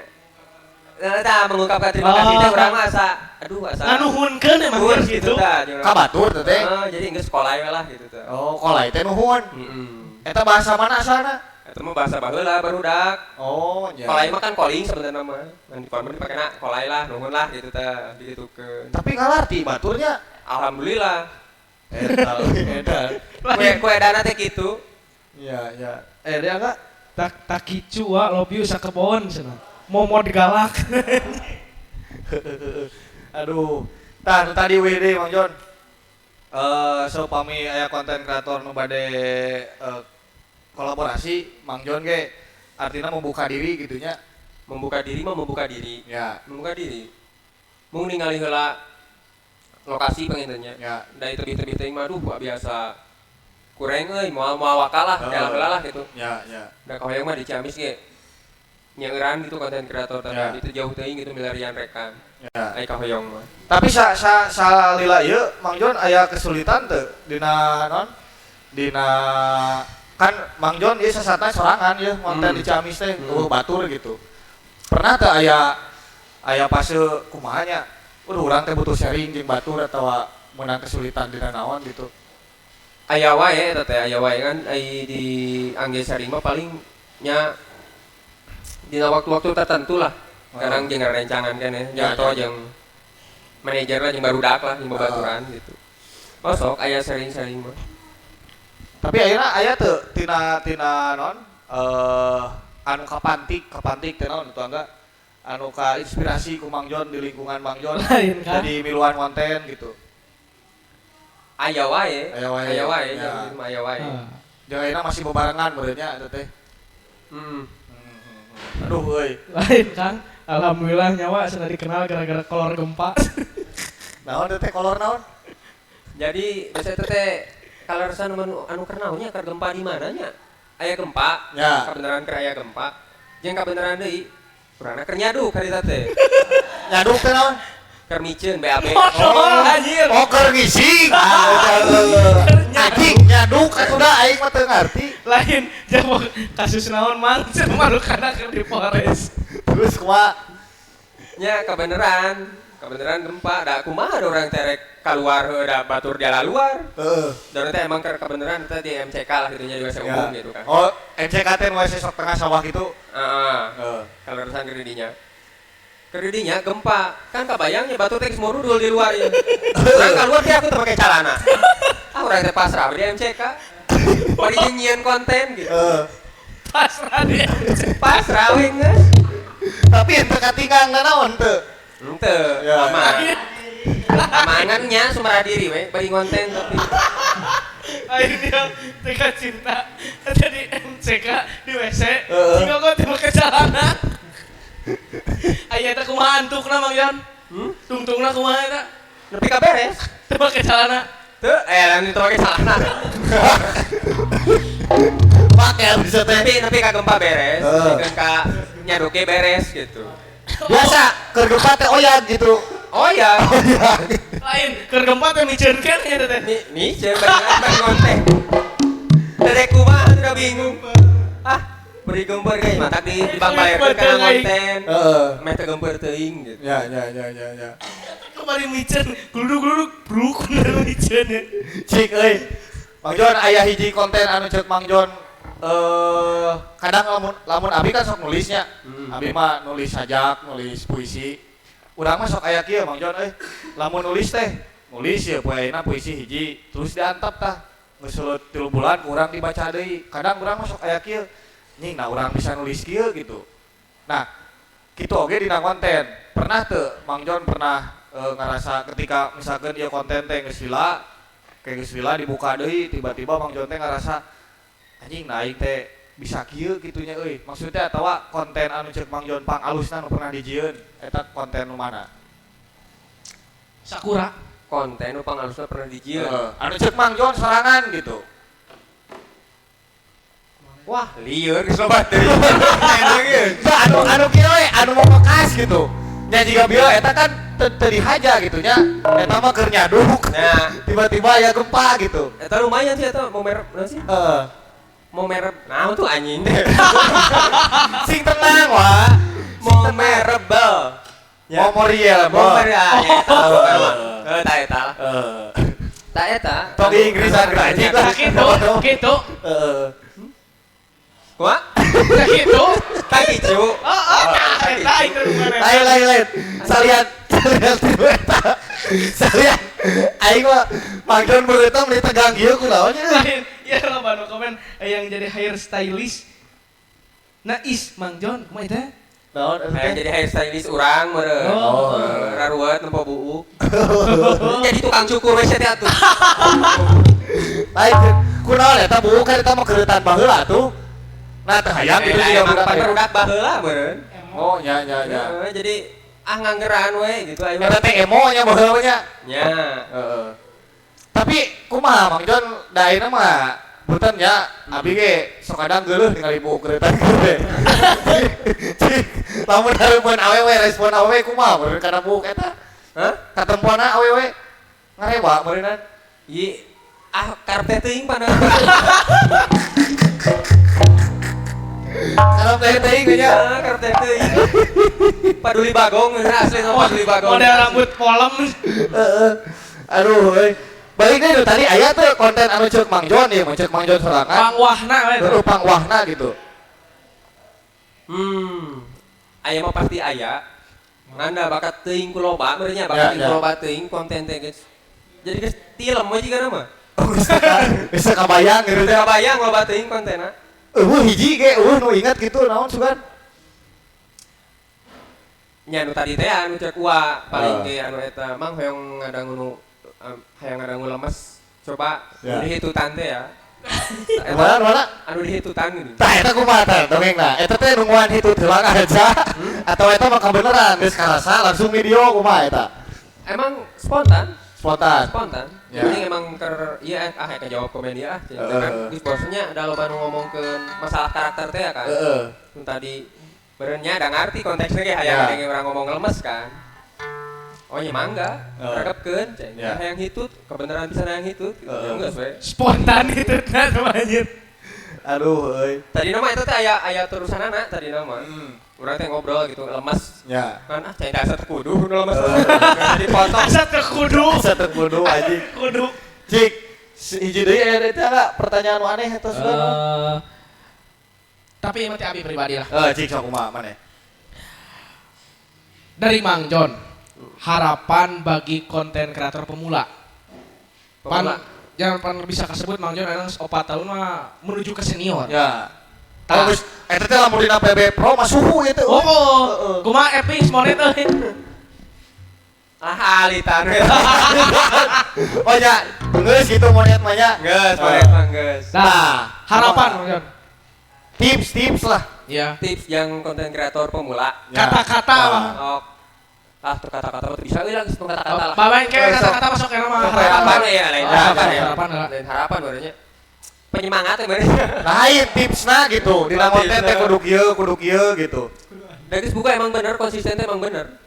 Tah mengungkapkan terima kasih teh urang mah asa aduh asa nganuhunkeun emang gitu. Ka batur teh teh. Heeh, jadi geus kolai we lah gitu teh. Oh, kolai teh nuhun. Heeh. Eta bahasa mana asalna? Eta mah bahasa baheula barudak. Oh, nya. Kolai mah kan koling sebenarnya mah. Ngan di konver dipakena kolai lah, nuhun lah gitu teh, digitukeun. Tapi ngalarti baturnya. Alhamdulillah. Eta eta. Kue dana teh kitu. Iya, iya. Dia enggak tak tak kicu wa love you sakebon cenah. Momod galak. Aduh. Tah nu tadi WD Mang John. So pami aya konten kreator nu bade kolaborasi Mang John ge artinya membuka diri gitunya. Membuka diri mah membuka diri. Ya, membuka diri. Mung ningali heula lokasi pengintennya. Ya. Da tebih-tebih teuing mah aduh biasa kurang euy moal-moal wakalah, heula lah gitu. Ya, ya. Da kahoyong mah di Ciamis ge nyeuran gitu konten kreator teh ya. Itu jauh teuing gitu milarian rekan. Ya. Ai kahoyong mah. Tapi sa sa salila ieu Mang John aya kesulitan teu dina non? Dina kan Mang John ieu sasatna sorangan ieu konten di Ciamis teh eueuh batur gitu. Pernah teu aya aya fase kumaha nya? Udah urang teh butuh sharing jeung batur atawa meunang kesulitan dina naon gitu. Aya wae eta teh aya wae kan ai di angge sharing mah paling nya dina waktu-waktu tertentu lah. Kadang jeung rencangan kan ya, atau jeung manajer lah jeung barudak lah jeung babaturan gitu. Oh sok aya sharing-sharing mah. Tapi ayeuna aya teu tina tina non anu kapantik teh naon atuh angga anu ka inspirasi ku Mang John di lingkungan Mang John lain kan? Jadi miluan konten gitu. Aya wae. Aya wae. Aya wae, aya wae. Jeung ayeuna masih bebarengan meureun nya eta teh. Aduh euy. Lain Kang, Alhamdulillah nyawa sudah dikenal gara-gara kolor gempa. Naon teh kolor naon? Jadi biasa teh kaleresan anu keur naonnya keur gempa di mana nya? Aya gempa, ya. Kabeneran keur aya gempa. Jeung kabeneran deui urangna keur nyaduk harita teh. Nyaduk teh naon? Keur miceun BAB. Oh, anjir. Oh, keur ngising. Anjing nyaduk atuh da aing mah teu ngarti. Lain jawab kasus naon mang cenah marukana keur di Polres. Terus kumaha? Nya kabeneran gempa da kumaha da urang teh rek kaluar heuh da batur dialaluar. Heeh. Da urang teh emang keur kabeneran teh di MCK lah gitu nya di WC umum gitu kan. Oh, MCK teh nu WC sok tengah sawah gitu. Heeh. Kaleresan keur di dinya. Keur di dinya gempa, kan kabayangnya batur teh geus murudul di luar ieu. Urang kaluar teh aku teu pake calana. Ah urang teh pasrah di MCK. Bari jeung nyieun konten gitu. Pasrah di MCK. Pasrah we geus. Tapi henteu katinggang naon teu? Henteu, aman. Amanannya sumarah diri we, bari konten tapi. Akhirnya teka cinta jadi MCK di WC, sehingga kok teu make celana. Aya eta kumaha antukna Mang Jon? Tungtungna kumaha eta? Nepi ka beres. Teu make celana. Teu, lamun teu make celana. Pake bisa teh. Nepi ka gempa beres, nepi ka nyaduke beres gitu. Biasa keur gempa teh oyag gitu. Oyag. Lain keur gempa teh miceun kan nya teh. Miceun bari ngonten. Teh kumaha udah bingung. Ah, beri gempeur ge matak di bang bayarkeun kana konten. Heeh. Meh teu gempeur teuing gitu. Ya ya ya ya ya. Kemarin miceun gluduk-gluduk bruk miceun. Cik euy. Mang Jon aya hiji konten anu ceuk Mang Jon kadang lamun abi kan sok nulisnya. Abi mah nulis sajak, nulis puisi. Urang mah sok aya kieu Mang Jon euy. Lamun nulis teh, nulis ya poe ayeuna puisi hiji, terus diantep tah. Geus 3 bulan urang dibaca deui. Kadang urang mah sok aya kieu. Nying nah urang bisa nulis kieu gitu. Nah, kitu oge dina konten. Pernah teu Mang Jon pernah ngerasa ketika misalkan ieu konten teh geus lila, kayak geus lila dibuka deui tiba-tiba Mang Jon teh ngerasa anjing nah aing teh bisa kieu kitunya euy. Maksudnya atawa konten anu ceuk Mang Jon pang alusna nu pernah dijieun eta konten nu mana? Sakura. Konten nu pang alusna pernah dijieun. Anu ceuk Mang Jon sorangan gitu. Wah, lieur geus loba teuing. Anu anu kieu we, anu membekas gitu. Nya jiga bieu eta kan teu dihaja gitu nya. Eta mah keur nyaduk. Nah, tiba-tiba aya gempa gitu. Eta lumayan sih eta mau merek naon sih? Heeh. Mau merek naon tuh anjing teh. Sing tenang wah. Mau merebel. Memorial, memorial. Eta heuh ta eta. Heeh. Ta eta. Tong Inggrisan anjing lah. Kitu, kitu. Heeh. Kumaha? Kitu. Ta kicu. Heeh, eta itu Lain lain lain. Salian eta. Salian aing mah Mang Jon beureuta meuli tegang kieu kunaon nya. Lain, ya loba nu komen yang jadi hair stylist. Nah is Mang Jon, kumaha eta? Naon eta? Hayang jadi hair stylist urang meureun. Oh. Rarueut nempo buuk. Jadi tukang cukur we teh atuh. Lain kunaon eta buuk kan eta mah keureutan baheula atuh. Nah teu hayang gitu juga budak barudak baheula meureun. Oh nya nya nya. Jadi ah nganggeran we gitu ayo. Eta teh emo nya baheula nya. Nya. Heeh. Tapi kumaha Mang Jon da ayeuna mah punten nya abi ge sok kadang geuleuh ningali buuk keureutan gede. Cik, lamun hareupeun awewe respon awewe kumaha meureun kana buuk eta? Hah? Katempona awewe ngarewa meureunnan. Ieu ah karep teh teuing pana. Karep teh teuing nya. Karep teh teuing. Paduli bagong asli sama paduli bagong. Model rambut polem. Heeh. Aduh euy. Balik deui tadi aya tuh konten anu ceuk Mang Jon ieu mah ceuk Mang Jon sorangan. Pangwahna we. Heeh, pangwahna gitu. Aya mah pasti aya. Ngan da bakat teuing ku loba meureun nya, bakat teuing ku loba teuing konten teh geus. Jadi geus tilem we jigana mah. Bisa kabayang gitu teh. Kabayang loba teuing kontenna. Eueuh hiji ge eueuh nu ingat gitu naon sugan. Nya nu tadi teh anu ceuk wa paling ge anu eta mang hoyong ngadangu nu hayang ngadangu lemes coba yeah. Itu tante ya. Mana mana? Anu dihitutan gini. Tah eta kumaha tah dongengna? Eta teh nungguan hitut heula aja atau eta mah kabeneran geus karasa langsung video kumaha eta? Emang spontan? Spontan. Spontan. Ya. Jadi emang ker iya ah kayak jawab komen dia ah. Kan geus bosnya ada loba nu ngomongkeun masalah karakter teh ya kan. Nu tadi benernya ada ngarti konteksnya ge hayang ada orang ngomong lemes kan. Oh ya mangga, rekepkeun, ceng. Hayang hitut, kebenaran bisa hayang hitut. Geus we. Spontan hitutna sama anjir. Aduh euy. Tadi nama itu teh aya aya terusanana tadi nama. Urang teh ngobrol gitu, lemes. Ya. Kan ah ceng asa teu kudu nu lemes. Dipotong. Asa teu kudu. Asa teu kudu anjing. Kudu. Cik, hiji deui aya teh enggak pertanyaan nu aneh eta sudah. Tapi emang teh abi pribadi lah. Cik sok kumaha maneh? Dari Mang Jon. Harapan bagi konten kreator pemula. Pan jangan pan bisa kasebut Mang Jon emang 4 tahun mah menuju ke senior. Ya. Tah. Geus eta teh lamun dina PB Pro mah suhu ieu teh. Oh, kumaha epic monet euy. Ah alitan we. Oh ya, geus kitu monet mah nya. Geus monet mah geus. Nah, harapan Mang Jon. Tips-tips lah. Ya. Tips yang konten kreator pemula. Kata-kata mah. Oh. Ah, tuh kata-kata tuh bisa euy langsung kata-kata lah. Babain kayak kata-kata masuk ke nama harapan ya, lain harapan ya. Harapan lain harapan barunya. Penyemangat ya barunya. Lain tipsna gitu, dina konten teh kudu kieu gitu. Da geus buka emang bener konsisten teh emang bener.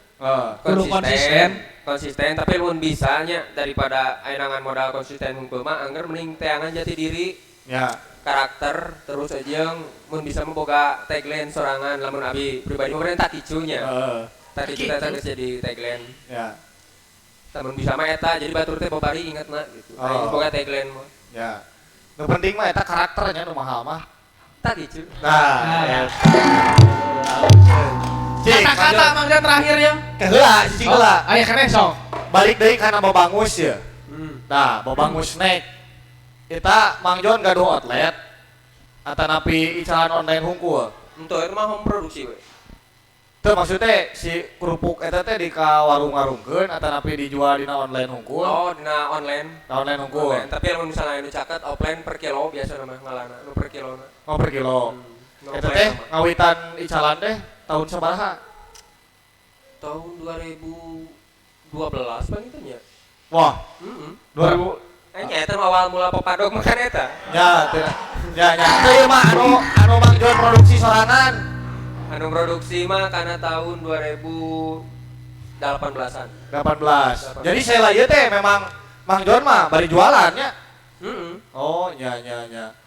Kudu konsisten. Konsisten tapi lamun bisa nya daripada ayeuna modal konsisten hungkul mah angger mending teangan jati diri. Ya. Karakter terus aja mun bisa mah boga tagline sorangan lamun abi pribadi mah bener tak kicunya. Tadi kita tadi jadi tagline. Ya. Tamun bisa mah eta jadi batur teh babari ingat mah gitu. Oh. Boga tagline mah. Ya. Nu penting mah eta karakternya nu mahal mah. Tah kitu. Nah, eta. Kata-kata Mang Jon terakhir ya. Heula, cicing heula. Aya keneh sok. Balik deui kana Babangus ya. Nah, Babangus snack. Eta Mang Jon gaduh outlet atanapi icalan online hungkul. Henteu eta mah home produksi we. Teu maksudnya si kerupuk eta teh di ka warung-warungkeun atanapi dijual dina online hungkul. Oh, dina online. Dina online hungkul. Online. Tapi lamun misalnya anu caket offline per kilo biasa mah ngalana nu per kilo. Oh, per kilo. Eta teh ngawitan icalan teh tahun sabaraha? Tahun 2012 paling itu nya. Wah. Heeh. 2000 nya eta awal mula popadog makan eta. Ya, teh. Ya, nya. Teu ieu mah anu Mang Jon produksi sorangan. Anu produksi mah karena tahun 2018-an. 18. Jadi saya lah ieu teh memang Mang Jon mah bari jualan nya. Heeh. Oh, nya nya nya.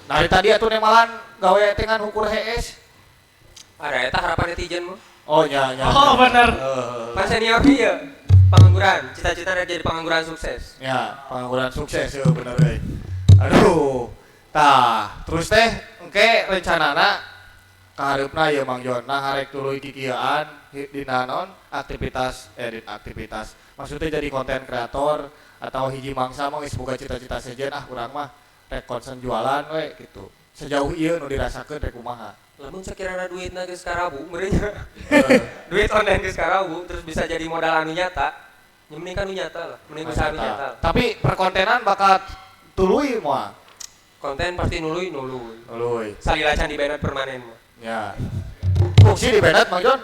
Nah, dari tadi atuh nemalan gawe teh ngan ukur hees. Ada eta harapan netizen mah. Oh, nya nya. Oh, bener. Pan senior ieu pengangguran, cita-cita jadi pengangguran sukses. Ya, pengangguran sukses ya bener euy. Aduh. Tah, terus teh engke rencanana kahareupna ieu Mang Jon, nah harek tuluy kikieuan dina naon aktivitas aktivitas. Maksudnya jadi konten kreator atau hiji mangsa mah geus boga cita-cita sejen ah urang mah rek konsen jualan we gitu. Sejauh ieu nu dirasakeun rek kumaha? Lamun sakirana duitna geus karabu meureunnya. Duit online geus karabu terus bisa jadi modal anu nyata. Ya mending kan nu nyata lah, mending usaha nu nyata. Tapi perkontenan bakal tuluy moal. Konten pasti nuluy nuluy. Nuluy. Salila can di-banned permanen mah. Ya. Fungsi di banned Mang Jon?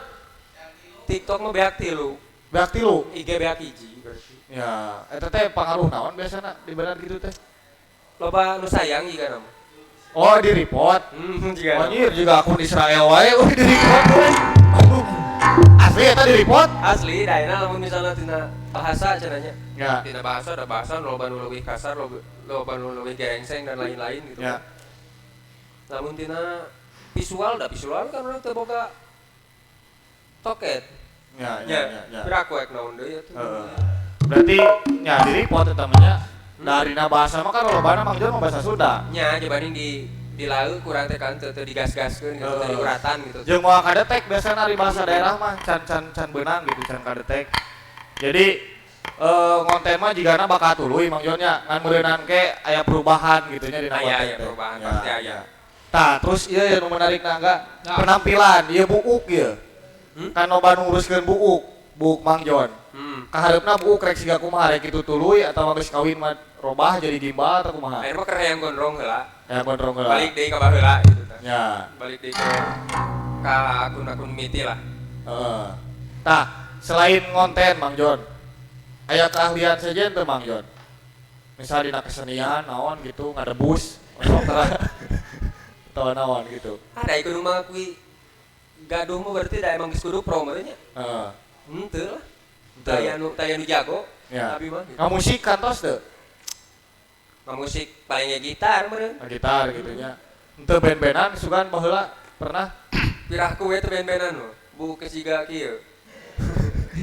TikTok mah beak tilu. Beak tilu. IG beak hiji berarti. Ya, eta teh pangaruh naon biasana di banned gitu teh? Loba nu sayang jiga nama. Oh, di report. Jiga. Anjir juga akun Israel wae euy di report euy. Asli eta di report? Asli, daena lamun misalna tina bahasa cenanya. Ya. Tina bahasa ada bahasa loba nu leuwih kasar, loba nu leuwih gerengseng dan lain-lain gitu. Ya. Lamun tina visual dah visual kan urang teu boga toket. Ya, ya, ya, ya. Piraku ek naon deui atuh. Berarti nya di report eta mah nya. Darina bahasa mah kan lobana Mang Jon mah bahasa Sunda. Nya dibanding di laeu kurang teh kan teu digas-gaskeun gitu, teu diuratan gitu. Jeung moal kadetek biasana ari bahasa daerah mah can beunang gitu, can kadetek. Jadi ngonten mah jigana bakal tuluy Mang Jon nya ngan meureunan ke aya perubahan gitu nya dina konten. Aya perubahan pasti aya. Tah, terus ieu yang menarik nangga penampilan, ieu buuk ieu. Kan loba nu nguruskeun buuk. Buuk Mang Jon. Kahareupna buuk rek siga kumaha rek kitu tuluy atawa geus kawin mah robah jadi gimbal atau kumaha? Ayeuna mah keur hayang gondrong heula. Hayang gondrong heula. Balik deui ka baheula gitu tah. Ya. Balik deui ka akun-akun miti lah. Heeh. Tah, selain ngonten Mang Jon, aya keahlian sejen teu Mang Jon? Misal dina kesenian naon gitu ngarebus, osok atawa naon gitu. Ada kudu mengakui gaduh mah berarti da emang geus kudu pro meureun nya. Heeh. Henteu lah. Teu anu jago. Ya. Tapi mah gitu. Ngamusik kantos teu? Ngamusik paling gitar meureun. Gitar gitu nya. Henteu band-bandan sugan baheula pernah? Pirahku we teu band-bandan mah. Bu geus jiga kieu.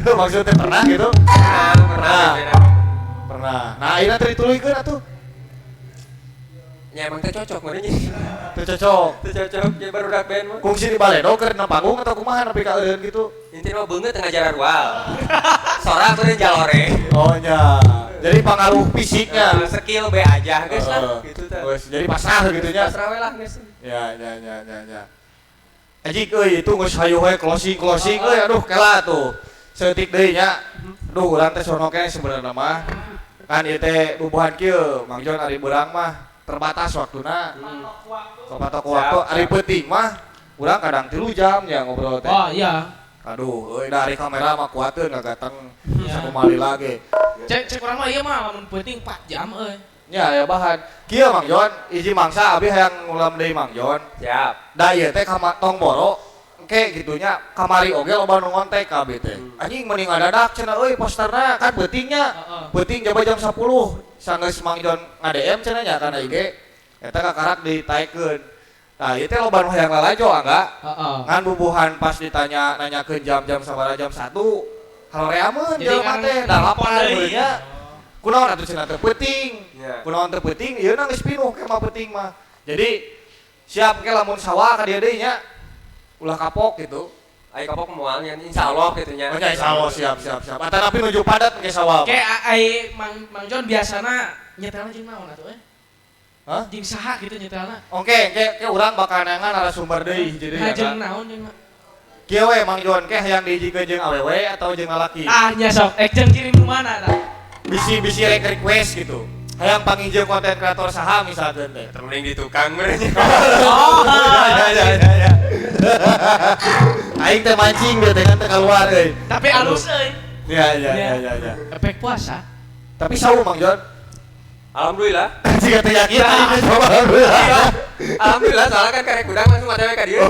Maksudnya pernah gitu? Pernah. Pernah. Nah, ayeuna teu dituluykeun atuh. Ya emang teu cocok meureun nya. Teu cocok. Teu cocok ya barudak band mah. Kungsi di baledo keur na panggung atau kumaha nepi ka eureun gitu. Intina mah beungeut teu ngajaran wal. Sora meureun jalore. Oh nya. Jadi pangaruh fisiknya. Skill be aja geus lah gitu tah. Geus jadi pasrah gitu nya. Pasrah we lah geus. Ya ya ya ya ya. Anjing euy itu geus hayu we closing euy aduh kela tuh. Seutik deui nya. Aduh urang teh sono keneh sebenarna mah. Kan ieu teh bubuhan kieu Mang Jon ari beurang mah terbatas waktuna. Patok waktu ari peuting mah urang kadang 3 jam ya ngobrol teh. Oh iya. Aduh euy da ari kamera mah kuateun ngagateng sakumaha lila ge. Cek urang mah ieu mah lamun peuting 4 jam euy. Nya aya bahan. Kieu Mang Jon, hiji mangsa abi hayang ngulam deui Mang Jon. Siap. Da ieu teh tong boro engke kitu nya kamari oge loba nu ngontek ka abi teh. Anjing mending ngadadak cenah euy posterna kan peutingnya. Peuting coba jam 10. Sanggeus Mang Jon nga-DM cenah nya kana IG. Eta kakarak ditaekeun. Tah ieu teh loba nu hayang lalajo angga. Ngan bubuhan pas ditanya nanyakeun jam-jam sabaraha jam 1 haloreameun jelema teh da lapar deui nya. Kunaon atuh cenah teu peuting. Kunaon teu peuting ieu na geus pinuh ke mah peuting mah. Jadi siap ke lamun sawah ka dieu deui nya. Ulah kapok gitu. Ai kapok moal nya insyaallah kitu nya. Oh nya insyaallah siap siap siap. Atanapi nuju padat ke sawah. Ke ai Mang Jon biasana nyetelna jeung naon atuh eh? Hah? Jeung saha gitu nyetelna? Oke, ke urang bakal neangan narasumber deui hiji deui. Jeung naon jeung Kieu we Mang Jon ke hayang dihijikeun jeung awewe atau jeung lalaki? Ah nya sok, ek jeung kirim nu mana tah? Bisi-bisi rek request gitu. Hayang panggil konten kreator saha misalkan teh. Mending di tukang meureun. Oh, ya ya ya. Aing teh mancing biar teh kan teh keluar euy. Tapi alus euy. Ya ya ya ya ya. Efek puasa. Tapi saum Mang Jon. Alhamdulillah. Jika teh yakin aing coba alhamdulillah. Alhamdulillah soalnya kan karek kudang langsung ada we ka dieu.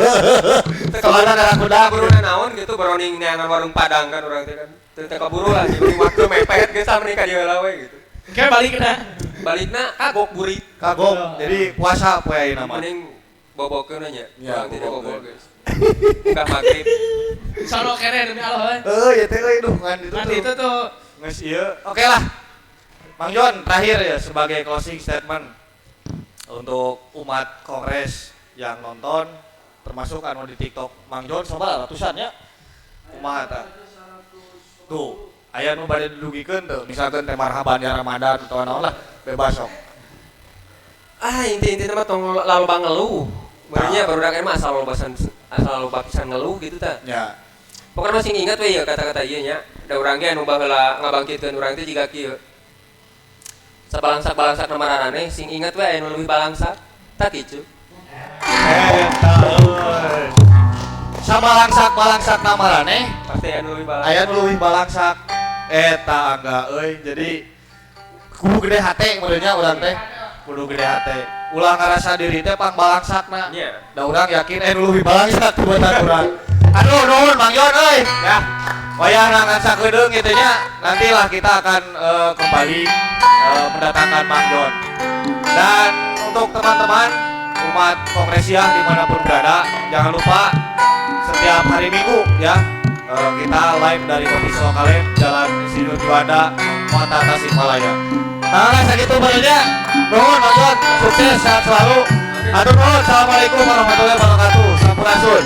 Soalnya karek kudang buru naon gitu baroning neangan warung Padang kan urang teh kan. Teu kaburu lah jadi waktu mepet geus sampe ka dieu heula we gitu. Engke balikna. Balikna kagok burit. Kagok. Jadi puasa poe ayeuna mah. Mending bobokeun nya. Ya, urang tidak bobo geus. Buka magrib. Sono kene demi Allah euy. Heuh, ya teh euy duh ngan itu tuh. Itu tuh. Geus ieu. Oke lah. Mang Jon, terakhir ya sebagai closing statement untuk umat Kongres yang nonton termasuk anu di TikTok Mang Jon coba ratusan ya. Kumaha tah? Tuh, aya nu bade didugikeun teu, misalkan teh marhaban ya Ramadan atau naon lah, bebas sok. Ah, inti-inti mah tong laloba ngeluh. Benernya barudak mah asal loba pisan ngeluh gitu tah. Ya. Pokoknya masih ingat we ya kata-kata ieu nya. Da urang ge anu baheula ngabangkitkeun urang teh jiga kieu. Sabalangsak-balangsak mararane sing ingat we aya nu leuwih balangsak. Tah kitu. Eta euy. Sabalangsak-balangsak marane pasti aya nu leuwih balangsak. Aya nu leuwih balangsak. Eta angga euy. Jadi kudu gede hate meureunnya urang teh. Kudu gede hate. Ulah ngarasa diri teh pang balangsakna. Da urang yakin aya nu leuwih balangsak tibatan urang. Aduh nuhun Mang Jon euy. Ya. Wayahna ngan sakedeung kitu nya. Nantilah kita akan kembali mendatangkan Mang Jon. Dan untuk teman-teman umat Kongresiah dimanapun berada, jangan lupa setiap hari Minggu ya kita live dari Kopi Sokalem Jalan Insinyur Juanda, Kota Tasikmalaya. Nah, segitu banyak. Nuhun Mang Jon, sukses sehat selalu. Atur nuhun. Assalamualaikum warahmatullahi wabarakatuh. Sampurasun.